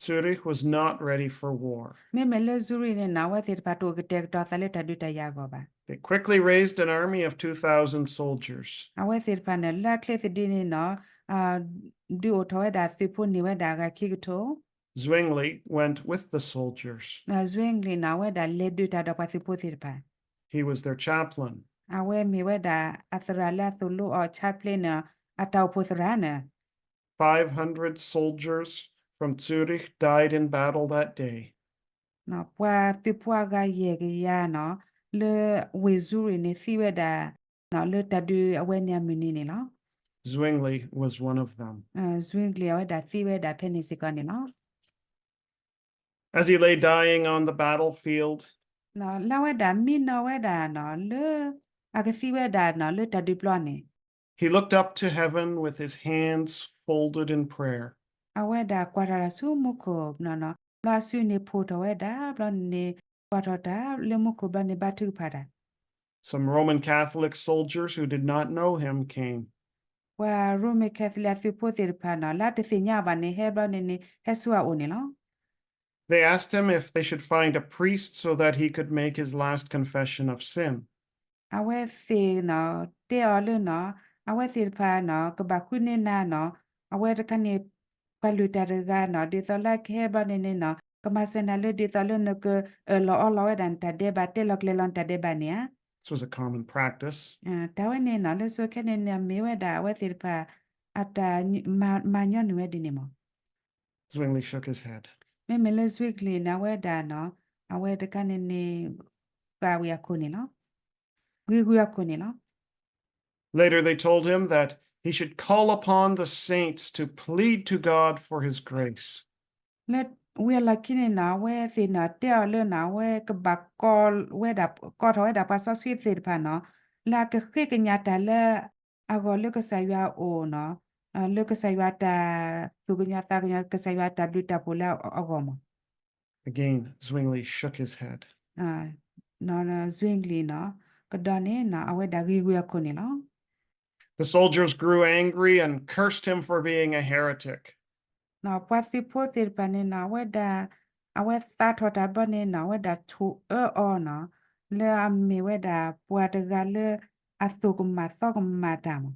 Zurich was not ready for war. မ့မ့ၢ်လၢ Zurich န့ၣ်နီၤ အဝဲသ့ၣ်တဖၣ်တအိၣ်ကတဲာ်ကတီၤသးလၢတၢ်ဒုးတၢ်ယၤအဂီၢ်ဘၣ်. They quickly raised an army of two thousand soldiers. အဝဲသ့ၣ်တဖၣ်န့ၣ် လၢအချ့သဒံးန့ၣ်နီၤ ဒုးအိၣ်ထီၣ်ဝဲဒၣ်သုးဖိန့ၢ်ဝဲဒၣ်အဂၤခံကထိ Zwingli went with the soldiers. Zwingli န့ၣ် အဝဲဒၣ်လဲၤဒုးတၢ်ဒီးပှၤသုးဖိသ့ၣ်တဖၣ် He was their chaplain. အဝဲမ့ၢ်ဝဲဒၣ်အသရၣ်လၢအသိၣ်လိအီၤ chaplain န့ၣ် အတၢ်အိၣ်ဖှိၣ်သရၣ်န့ၣ် Five hundred soldiers from Zurich died in battle that day. ပှၤသုးဖိအဂၤယဲၢ်ကယၤနီၤ လၢဝ့ၢ် Zurich န့ၣ် သံဝဲဒၣ် လၢတၢ်ဒုးအဝဲန့ၣ်အမုၢ်နံၤန့ၣ်လီၤ. Zwingli was one of them. Zwingli အဝဲဒၣ်သံဝဲဒၣ်ဖဲန့ၣ်စ့ၢ်ကီးန့ၣ်လီၤ. As he lay dying on the battlefield, လၢအဝဲဒၣ်မံနီၤဝဲဒၣ်နီၤ လၢအကသံဝဲဒၣ်နီၤ လၢတၢ်ဒုးပျီန့ၣ် he looked up to heaven with his hands folded in prayer. အဝဲဒၣ်ကွၢ်ထီၣ်တၢ်ဆူမူခိၣ်နီၤ ဘျီအစုန့ၣ်ဖှိၣ်ထီၣ်ဝဲဒၣ် ဘျီန့ၣ် ကွၢ်ထီၣ်တၢ်လၢမူခိၣ် ဘျီန့ၣ်ဘါထုကဖၣ်တၢ် Some Roman Catholic soldiers who did not know him came. ပှၤရိမ့ၤ Catholic အသုးဖိသ့ၣ်တဖၣ်နီၤ လၢအတသ့ၣ်ညါအီၤဘၣ်န့ၣ် ဟဲဘျီန့ၣ်န့ၣ် ဟဲဆူအအိၣ်န့ၣ်လီၤ. They asked him if they should find a priest so that he could make his last confession of sin. အဝဲသ့ၣ်နီၤ တဲအီၤလၢနီၤ အဝဲသ့ၣ်တဖၣ်နီၤ ကဘၣ်ဃုန့ၢ်နၤနီၤ အဝဲတခါန့ၣ် ပှၤလုၢ်တၢ်တဂၤနီၤ ဒ်သိးလၢကဟဲဘျီန့ၣ်န့ၣ်နီၤ ကမၤစၢၤနၤလၢဒ်သိးလၢနကအၢၣ်လီၤအီလီၤဝဲဒၣ်နတၢ်ဒဲးဘး တဲလီၤကျဲၤလီၤနတၢ်ဒဲးဘးန့ၣ်ဧါ. This was a common practice. တၢ်ဝဲန့ၣ်နီၤ လၢစိၤခဲန့ၣ်န့ၣ် မ့ၢ်ဝဲဒၣ်အဝဲသ့ၣ်တဖၣ် အတၢ်မၤညီနုၢ်ဝဲဒ်န့ၣ်မး. Zwingli shook his head. မ့မ့ၢ်လၢ Zwingli န့ၣ် အဝဲဒၣ်နီၤ အဝဲတခါန့ၣ်န့ၣ် ဃာ်ဝံၤအခိၣ်န့ၣ်လီၤ. ဂ့ၤဂ့ၤအခိၣ်န့ၣ်လီၤ. Later they told him that he should call upon the saints to plead to God for his grace. လၢဝံၤအလီၢ်ခံန့ၣ်နီၤ အဝဲသ့ၣ်နီၤ တဲအီၤလၢနီၤ အဝဲကဘၣ်ကိးဝဲဒၣ် ကိးထီၣ်ဝဲဒၣ်ပှၤစီဆှံသ့ၣ်တဖၣ်နီၤ လၢအကဃ့ကညးတၢ်လၢအဂီၢ်လၢကစၢ်ယွၤအအိၣ်နီၤ လၢကစၢ်ယွၤတၢ်သူၣ်ကညီၤသးကညီၤ ကစၢ်ယွၤတၢ်ဘျုးတၢ်ဖှိၣ်လၢအဂီၢ်မး. Again, Zwingli shook his head. နီၤ Zwingli နီၤ ကဒီးန့ၣ်နီၤ အဝဲဒၣ်ဂ့ၤဂ့ၤအခိၣ်န့ၣ်လီၤ. The soldiers grew angry and cursed him for being a heretic. ပှၤသုးဖိသ့ၣ်တဖၣ်န့ၣ်နီၤ အဝဲဒၣ် အဝဲသးထီၣ်တၢ်ဘျီန့ၣ်နီၤ အဝဲဒၣ်ဆိၣ်အၢအီၤနီၤ လၢအမ့ၢ်ဝဲဒၣ်ပှၤတဂၤလၢအသိၣ်ကမၣ်သီကမၣ်တၢ်မး.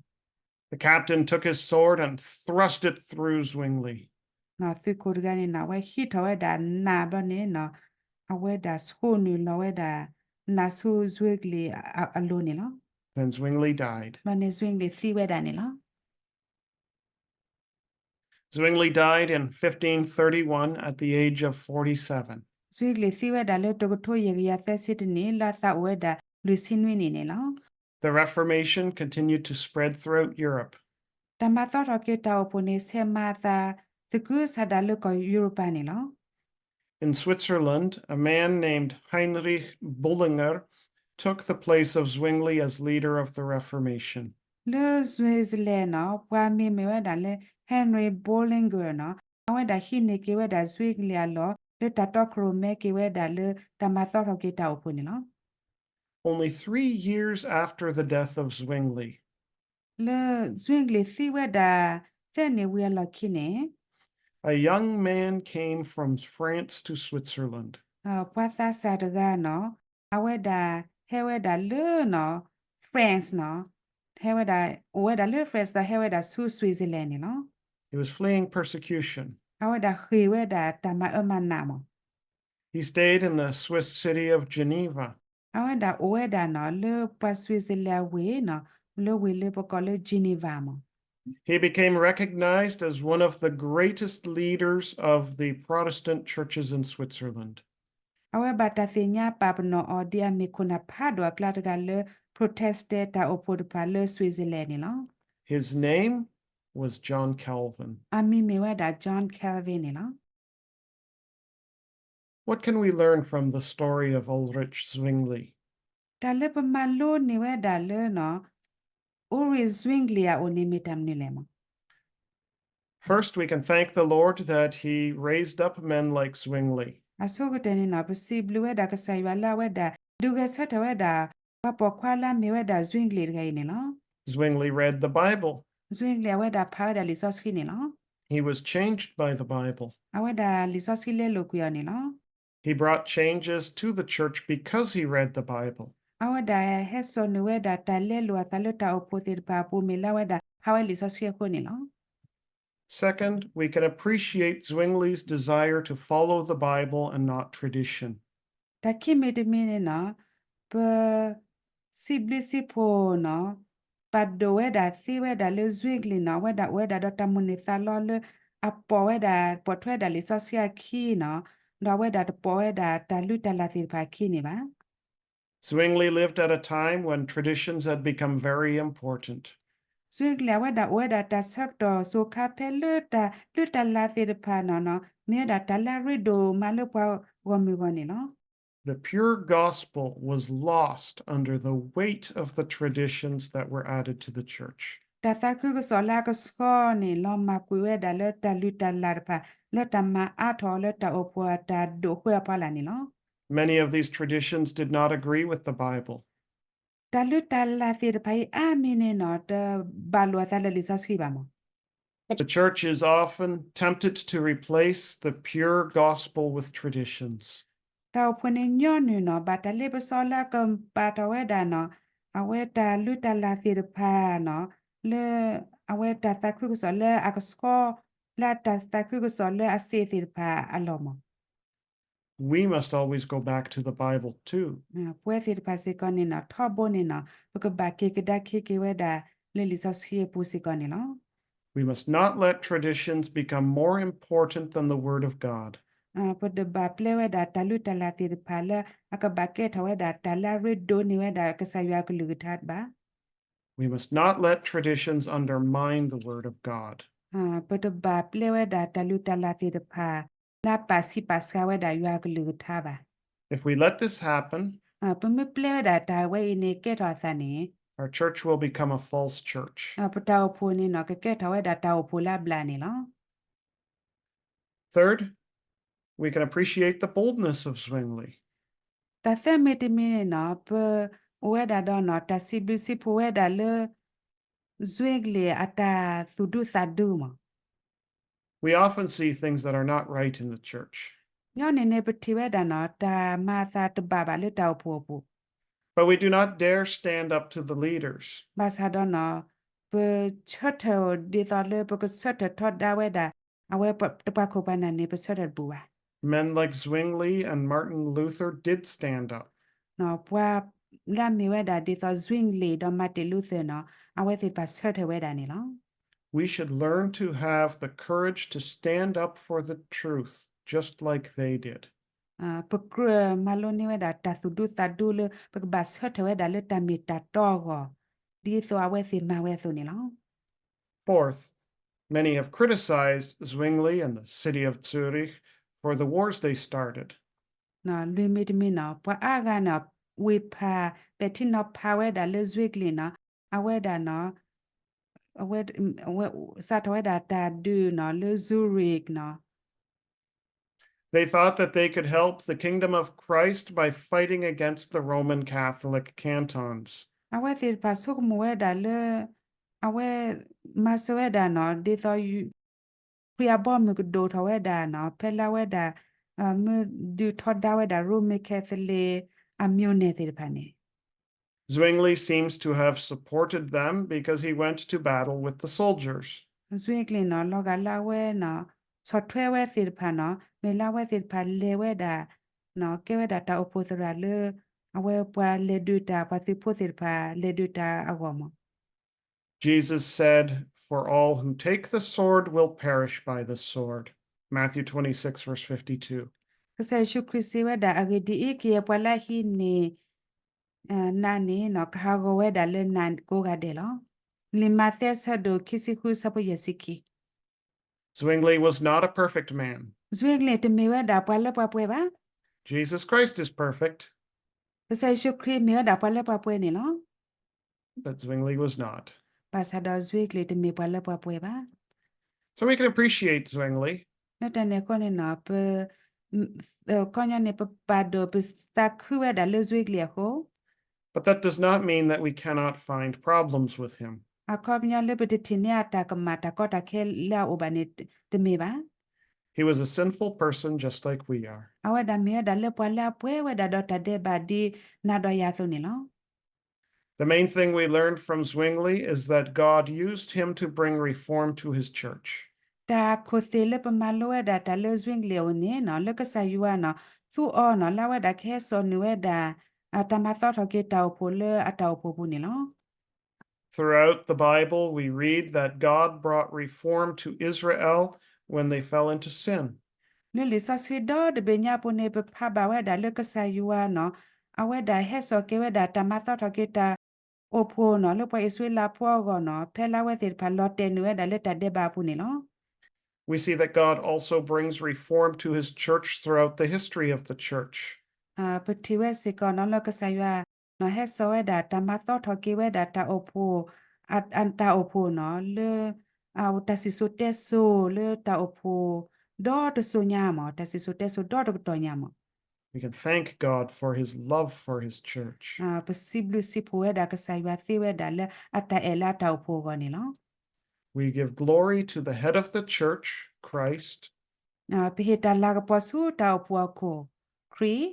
The captain took his sword and thrust it through Zwingli. သုးခိၣ်တဂၤန့ၣ်နီၤ အဝဲဟံးထီၣ်ဝဲဒၣ်နးဘျီန့ၣ်နီၤ အဝဲဒၣ်ဆိၣ်နုာ်လီၤဝဲဒၣ် နးဆူ Zwingli အလိၤန့ၣ်လီၤ. Then Zwingli died. ဘျီန့ၣ် Zwingli သံဝဲဒၣ်န့ၣ်လီၤ. Zwingli died in fifteen thirty-one at the age of forty-seven. Zwingli သံဝဲဒၣ်လၢတကထိယဲၢ်ကယၤသၢဆံတနံၣ် လၢအသးအိၣ်ဝဲဒၣ်လွံၢ်ဆံနွံနံၣ်န့ၣ်လီၤ. The Reformation continued to spread throughout Europe. တၢ်မၤသီထီၣ်က့ၤတၢ်အိၣ်ဖှိၣ်န့ၣ် ဆဲးမၤအသးသကုၤဆးဒးလၢကီၢ်ယူရပၤန့ၣ်လီၤ. In Switzerland, a man named Heinrich Bullinger took the place of Zwingli as leader of the Reformation. လၢ Switzerland နီၤ ပှၤမံၤမ့ၢ်ဝဲဒၣ်လၢ Heinrich Bullinger နီၤ အဝဲဒၣ်ဟံးန့ၢ်က့ၤဝဲဒၣ် Zwingli အလီၢ် လၢတၢ်တီခိၣ်ရိၣ်မဲက့ၤဝဲဒၣ်လၢတၢ်မၤသီထီၣ်က့ၤတၢ်အိၣ်ဖှိၣ်န့ၣ်လီၤ. Only three years after the death of Zwingli, လၢ Zwingli သံဝဲဒၣ်သၢနံၣ်ဝံၤအလီၢ်ခံန့ၣ် a young man came from France to Switzerland. ပှၤသးစၢ်တဂၤနီၤ အဝဲဒၣ်ဟဲဝဲဒၣ်လၢနီၤ France နီၤ ဟဲဝဲဒၣ် အိၣ်ဝဲဒၣ်လၢ France ဒီးဟဲဝဲဒၣ်ဆူ Switzerland န့ၣ်လီၤ. He was fleeing persecution. အဝဲဒၣ်ဃ့ၢ်ဝဲဒၣ်တၢ်မၤအၢမၤနးမး He stayed in the Swiss city of Geneva. အဝဲဒၣ်အိၣ်ဝဲဒၣ်နီၤ လၢပှၤ Switzerland အဝ့ၢ်နီၤ လၢဝ့ၢ်လၢပကိးလၢ Geneva မး He became recognized as one of the greatest leaders of the Protestant churches in Switzerland. အဝဲဘၣ်တၢ်သ့ၣ်ညါပာ်ပနီၣ်အီၤ ဒ်အမ့ၢ်ခိၣ်နၢ်ဖးဒိၣ်အကျါတဂၤလၢ Protestant တၢ်အိၣ်ဖှိၣ်တဖၣ်လၢ Switzerland န့ၣ်လီၤ. His name was John Calvin. အမံၤမ့ၢ်ဝဲဒၣ် John Calvin န့ၣ်လီၤ. What can we learn from the story of Ulrich Zwingli? တၢ်လၢပမၤလိန့ၢ်ဝဲဒၣ်လၢနီၤ Ulrich Zwingli အအိၣ်န့ၣ်မ့ၢ်တၢ်မနုၤလဲၣ်မး First, we can thank the Lord that he raised up men like Zwingli. အဆိကတၢၢ်န့ၣ်နီၤ ပစံးဘျုးဝဲဒၣ်ကစၢ်ယွၤလၢအဝဲဒၣ် ဒုးဂဲၤဆၢထၢၣ်ဝဲဒၣ် ပှၤပိာ်ခွါလၢအမ့ၢ်ဝဲဒၣ် Zwingli တဂၤအံၤန့ၣ်လီၤ. Zwingli read the Bible. Zwingli အဝဲဒၣ်ဖးဝဲဒၣ်လံာ်စီဆှံန့ၣ်လီၤ. He was changed by the Bible. အဝဲဒၣ်လံာ်စီဆှံလဲလိာ်ကွံာ်အီၤန့ၣ်လီၤ. He brought changes to the church because he read the Bible. အဝဲဒၣ်ဟဲစိာ်န့ၢ်ဝဲဒၣ်တၢ်လဲလိာ်အသးလၢတၢ်အိၣ်ဖှိၣ်သ့ၣ်တဖၣ်အပူၤ မ့ၢ်လၢအဝဲဒၣ်ဖးဝဲလံာ်စီဆှံအဃိန့ၣ်လီၤ. Second, we can appreciate Zwingli's desire to follow the Bible and not tradition. တၢ်ခံမံၤတမံၤန့ၣ်နီၤ ပ စံးဘျုးစံးဖှိၣ်နီၤ ပာ်ဒိၣ်ဝဲဒၣ်သ့ဝဲဒၣ်လၢ Zwingli နီၤ အဝဲဒၣ်အိၣ်ဝဲဒၣ်ဒီးတၢ်မိၣ်န့ၢ်သးလီလၢ အပိာ်ဝဲဒၣ် ပိာ်ထွဲဒၣ်လံာ်စီဆှံအခံနီၤ ဒီးအဝဲဒၣ်တပိာ်ဝဲဒၣ်တၢ်လုၢ်တၢ်လၢ်သ့ၣ်တဖၣ်အခံန့ၣ်ဘၣ်. Zwingli lived at a time when traditions had become very important. Zwingli အဝဲဒၣ်အိၣ်ဝဲဒၣ်တၢ်ဆၢကတီၢ်စိၤခါဖဲလၢတၢ်လုၢ်တၢ်လၢ်သ့ၣ်တဖၣ်နီၤနီၤ မ့ၢ်ဝဲဒၣ်တၢ်လၢအရ့ဒိၣ်မးလၢပှၤဂီၢ်မုၢ်အဂီၢ်န့ၣ်လီၤ. The pure gospel was lost under the weight of the traditions that were added to the church. တၢ်သးခုကစီၣ်လၢအကဆှီန့ၣ် လီၤမၢ်ကွံာ်ဝဲဒၣ်လၢတၢ်လုၢ်တၢ်လၢ်တဖၣ် လၢတၢ်မၤအါထီၣ်အီၤလၢတၢ်အိၣ်ဖှိၣ်အတၢ်ဒိၣ်ဃဲအဖီလာ်န့ၣ်လီၤ. Many of these traditions did not agree with the Bible. တၢ်လုၢ်တၢ်လၢ်သ့ၣ်တဖၣ်အံၤအါမံၤန့ၣ်နီၤ တဘၣ်လိာ်အသးလၢလံာ်စီဆှံဘၣ်မး. The church is often tempted to replace the pure gospel with traditions. တၢ်အိၣ်ဖှိၣ်န့ၣ်ညီနုၢ်နီၤ ဘၣ်တၢ်လ့ပစီလၢအကပာ်ထီၣ်ဝဲဒၣ်နီၤ အဝဲတၢ်လုၢ်တၢ်လၢ်သ့ၣ်တဖၣ်နီၤ လၢအဝဲတၢ်သးခုကစီၣ်လၢအကဆှီ လၢတၢ်သးခုကစီၣ်လၢအစ့သ့ၣ်တဖၣ်အလီၢ်မး. We must always go back to the Bible too. ပဝဲသ့ၣ်တဖၣ်စ့ၢ်ကီးန့ၣ်နီၤ ထီဘိန့ၣ်နီၤ ပကဘၣ်က့ၤကဒါက့ၤက့ၤဝဲဒၣ်လၢလံာ်စီဆှံအပူၤစ့ၢ်ကီးန့ၣ်လီၤ. We must not let traditions become more important than the Word of God. ပတဘၣ်ပျဲဝဲဒၣ်တၢ်လုၢ်တၢ်လၢ်သ့ၣ်တဖၣ်လၢအကဘၣ်ကဲထီၣ်ဝဲဒၣ်တၢ်လၢအရ့ဒိၣ်န့ၢ်ဝဲဒၣ်ကစၢ်ယွၤအကလုၢ်ကထါဘၣ်. We must not let traditions undermine the Word of God. ပတဘၣ်ပျဲဝဲဒၣ်တၢ်လုၢ်တၢ်လၢ်သ့ၣ်တဖၣ် လၢအပာ်ဆံးပာ်စှၤဝဲဒၣ်ယွၤအကလုၢ်ကထါဘၣ်. If we let this happen, ပမ့ၢ်ပျဲဝဲဒၣ်တၢ်ဝဲအံၤန့ၣ်ကဲထီၣ်အသးန့ၣ် our church will become a false church. ပတၢ်အိၣ်ဖှိၣ်န့ၣ်နီၤ ကကဲထီၣ်ဝဲဒၣ်တၢ်အိၣ်ဖှိၣ်လၢအဘျၣ်န့ၣ်လီၤ. Third, we can appreciate the boldness of Zwingli. တၢ်သၢမံၤတမံၤန့ၣ်နီၤ ပအိၣ်ဝဲဒၣ်ဒီးနီၤ တၢ်စံးဘျုးစံးဖှိၣ်ဝဲဒၣ်လၢ Zwingli အတၢ်သူၣ်ဒူသးဒူမး. We often see things that are not right in the church. ညီနုၢ်န့ၣ် ပထံၣ်ဝဲဒၣ်နီၤ တၢ်မၤအသးတဘၣ်ဘၣ်လၢတၢ်အိၣ်ဖှိၣ်အပူၤ But we do not dare stand up to the leaders. ဘၣ်ဆၣ်ဒီးနီၤ ပဆၢထၢၣ်ဒ်သိးလၢပကဆၢထၢၣ်ထီဒါဝဲဒၣ် အဝဲတပှၤခိၣ်ပှၤနၢ်န့ၣ် ပဆၢထၢၣ်တပူၤဘၣ်. Men like Zwingli and Martin Luther did stand up. ပှၤလၢအမ့ၢ်ဝဲဒၣ်ဒ်သိး Zwingli ဒီး Martin Luther နီၤ အဝဲသ့ၣ်တဖၣ်ဆၢထၢၣ်ဝဲဒၣ်န့ၣ်လီၤ. We should learn to have the courage to stand up for the truth, just like they did. ပကြၢးမၤလိန့ၢ်ဝဲဒၣ်တၢ်သူၣ်ဒူသးဒူလၢ ပကဘၣ်ဆၢထၢၣ်ဝဲဒၣ်လၢတၢ်မ့ၢ်တၢ်တီအဂီၢ် ဒ်သိးအဝဲသ့ၣ်မၤဝဲအသိးန့ၣ်လီၤ. Fourth, many have criticized Zwingli and the city of Zurich for the wars they started. လွံၢ်မံၤတမံၤနီၤ ပှၤအါဂၤန့ၣ် ဝ့ၢ်ဖး ပဲာ်ထံနီၤဖးဝဲဒၣ်လၢ Zwingli နီၤ အဝဲဒၣ်နီၤ အဝဲ စးထီၣ်ဝဲဒၣ်တၢ်ဒုးနီၤ လၢ Zurich နီၤ They thought that they could help the kingdom of Christ by fighting against the Roman Catholic cantons. အဝဲသ့ၣ်တဖၣ်ဆိကမိၣ်ဝဲဒၣ်လၢ အဝဲမၤစၢၤဝဲဒၣ်နီၤ ဒ်သိး ခရံာ်အဘီအမုၢ်ကဒိၣ်ထီၣ်ဝဲဒၣ်နီၤ ဖဲလၢအဝဲဒၣ် မ့ၢ်ဒုးထီဒါဝဲဒၣ် Roman Catholic အ မျိုးနံၣ် သ့ၣ်တဖၣ်န့ၣ် Zwingli seems to have supported them because he went to battle with the soldiers. Zwingli နီၤ လီၤဂာ်လၢအဝဲနီၤ ဆီၣ်ထွဲဝဲသ့ၣ်တဖၣ်နီၤ မ့ၢ်လၢအဝဲသ့ၣ်တဖၣ်လဲၤဝဲဒၣ် ကဲဝဲဒၣ်တၢ်အိၣ်ဖှိၣ်သရၣ်လၢ အဝဲပှၤလဲၤဒုးတၢ် ပှၤသုးဖိသ့ၣ်တဖၣ်လဲၤဒုးတၢ်အဂီၢ်မး Jesus said, For all who take the sword will perish by the sword. Matthew twenty-six, verse fifty-two. ကစၢ်ယ့ၣ်ၡူးခရံာ်စံးဝဲဒၣ် အဂ့ၢ်ဒ်အံၤ, ကယဲၢ်ပှၤလၢအဟံးန့ၢ် နးန့ၣ် ကဟးဂီၤဝဲဒၣ်လၢနးကိးဂၤဒဲးလီၤ. လံာ်မးသဲ အဆၢဒိၣ်ခံဆံဃု အဆၢဖိယဲၢ်ဆံခံ Zwingli was not a perfect man. Zwingli တမ့ၢ်ဝဲဒၣ်ပှၤလၢပှၤပှဲၤဘၣ်. Jesus Christ is perfect. ကစၢ်ယ့ၣ်ၡူးခရံာ်မ့ၢ်ဝဲဒၣ်ပှၤလၢပှၤပှဲၤန့ၣ်လီၤ. But Zwingli was not. ဘၣ်ဆၣ်ဒီး Zwingli တမ့ၢ်ပှၤလၢပှၤပှဲၤဘၣ်. So we can appreciate Zwingli. လၢတၢ်န့ၣ်အဃိန့ၣ်နီၤ ပ ကီၢ်ညီန့ၣ် ပပာ်ဒိၣ်ပသးခုဝဲဒၣ်လၢ Zwingli အဃိ But that does not mean that we cannot find problems with him. အခီပညီလၢပတထံၣ်န့ၢ်အတၢ်ကမၣ်တၢ်ကီတၢ်ခဲလၢအအိၣ်ဘၣ်န့ၣ်တမ့ၢ်ဘၣ်. He was a sinful person just like we are. အဝဲဒၣ်မ့ၢ်ဝဲဒၣ်လၢပှၤလၢအပှဲၤဝဲဒၣ်ဒီးတၢ်ဒဲးဘးဒ်နၤဒီးယၤအသိးန့ၣ်လီၤ. The main thing we learned from Zwingli is that God used him to bring reform to his church. တၢ်ခိၣ်သ့ၣ်လၢပမၤလိဝဲဒၣ်တၢ်လၢ Zwingli အအိၣ်န့ၣ်နီၤ လၢကစၢ်ယွၤနီၤ သူအီၤနီၤ လၢအဝဲဒၣ်ကဟဲစိာ်န့ၢ်ဝဲဒၣ် တၢ်မၤသီထီၣ်က့ၤတၢ်အိၣ်ဖှိၣ်လၢအတၢ်အိၣ်ဖှိၣ်အပူၤန့ၣ်လီၤ. Throughout the Bible, we read that God brought reform to Israel when they fell into sin. လၢလံာ်စီဆှံဒီတဘ့ၣ်ညါပူၤန့ၣ် ပဖးဘၣ်ဝဲဒၣ်လၢကစၢ်ယွၤနီၤ အဝဲဒၣ်ဟဲစိာ်က့ၤဝဲဒၣ်တၢ်မၤသီထီၣ်က့ၤတၢ်အိၣ်ဖှိၣ်နီၤ လၢပှၤအံၣ်စရ့လးဖိအဂီၢ်နီၤ ဖဲလၢအဝဲသ့ၣ်တဖၣ်လီၤတဲာ်န့ၢ်ဝဲဒၣ်လၢတၢ်ဒဲးဘးအပူၤန့ၣ်လီၤ. We see that God also brings reform to his church throughout the history of the church. ပထံၣ်ဝဲစ့ၢ်ကီးနီၤ လၢကစၢ်ယွၤနီၤ ဟဲစိာ်ဝဲဒၣ်တၢ်မၤသီထီၣ်က့ၤဝဲဒၣ်တၢ်အိၣ်ဖှိၣ် တၢ်အိၣ်ဖှိၣ်နီၤ လၢ တၢ်စံၣ်စိၤတဲစိၤလၢတၢ်အိၣ်ဖှိၣ် ဒီတစိၤညါမး တၢ်စံၣ်စိၤတဲစိၤဒီတကတီၢ်ညါမး We can thank God for his love for his church. ပစံးဘျုးစံးဖှိၣ်ဝဲဒၣ်ကစၢ်ယွၤသ့ဝဲဒၣ်လၢအတၢ်အဲၣ်လၢအတၢ်အိၣ်ဖှိၣ်အဂီၢ်န့ၣ်လီၤ. We give glory to the head of the church, Christ, ပဟ့ၣ်တၢ်လၤကပီၤဆူတၢ်အိၣ်ဖှိၣ်အခိၣ်, ခရံာ်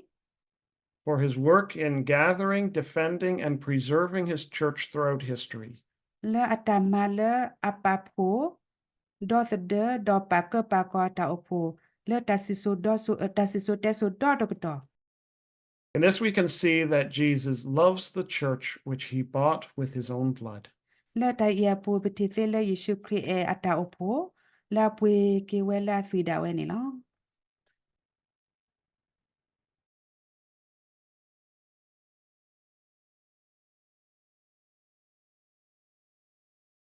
for his work in gathering, defending, and preserving his church throughout history. လၢအတၢ်မၤလၢအပာ်ဖှိၣ်, ဒီသဒၢ, ဒီးပာ်ကၢပာ်ကီအတၢ်အိၣ်ဖှိၣ်, လၢတၢ်စံၣ်စိၤဒီ, တၢ်စံၣ်စိၤတဲစိၤဒီတကတီၢ် In this we can see that Jesus loves the church which he bought with his own blood. လၢတၢ်အံၤအပူၤ ပထံၣ်သ့လၢယ့ၣ်ၡူးခရံာ်အဲၣ်အတၢ်အိၣ်ဖှိၣ်, လၢအပှ့ၤက့ၤဝဲလၢအသွံၣ်ဒၣ်ဝဲန့ၣ်လီၤ.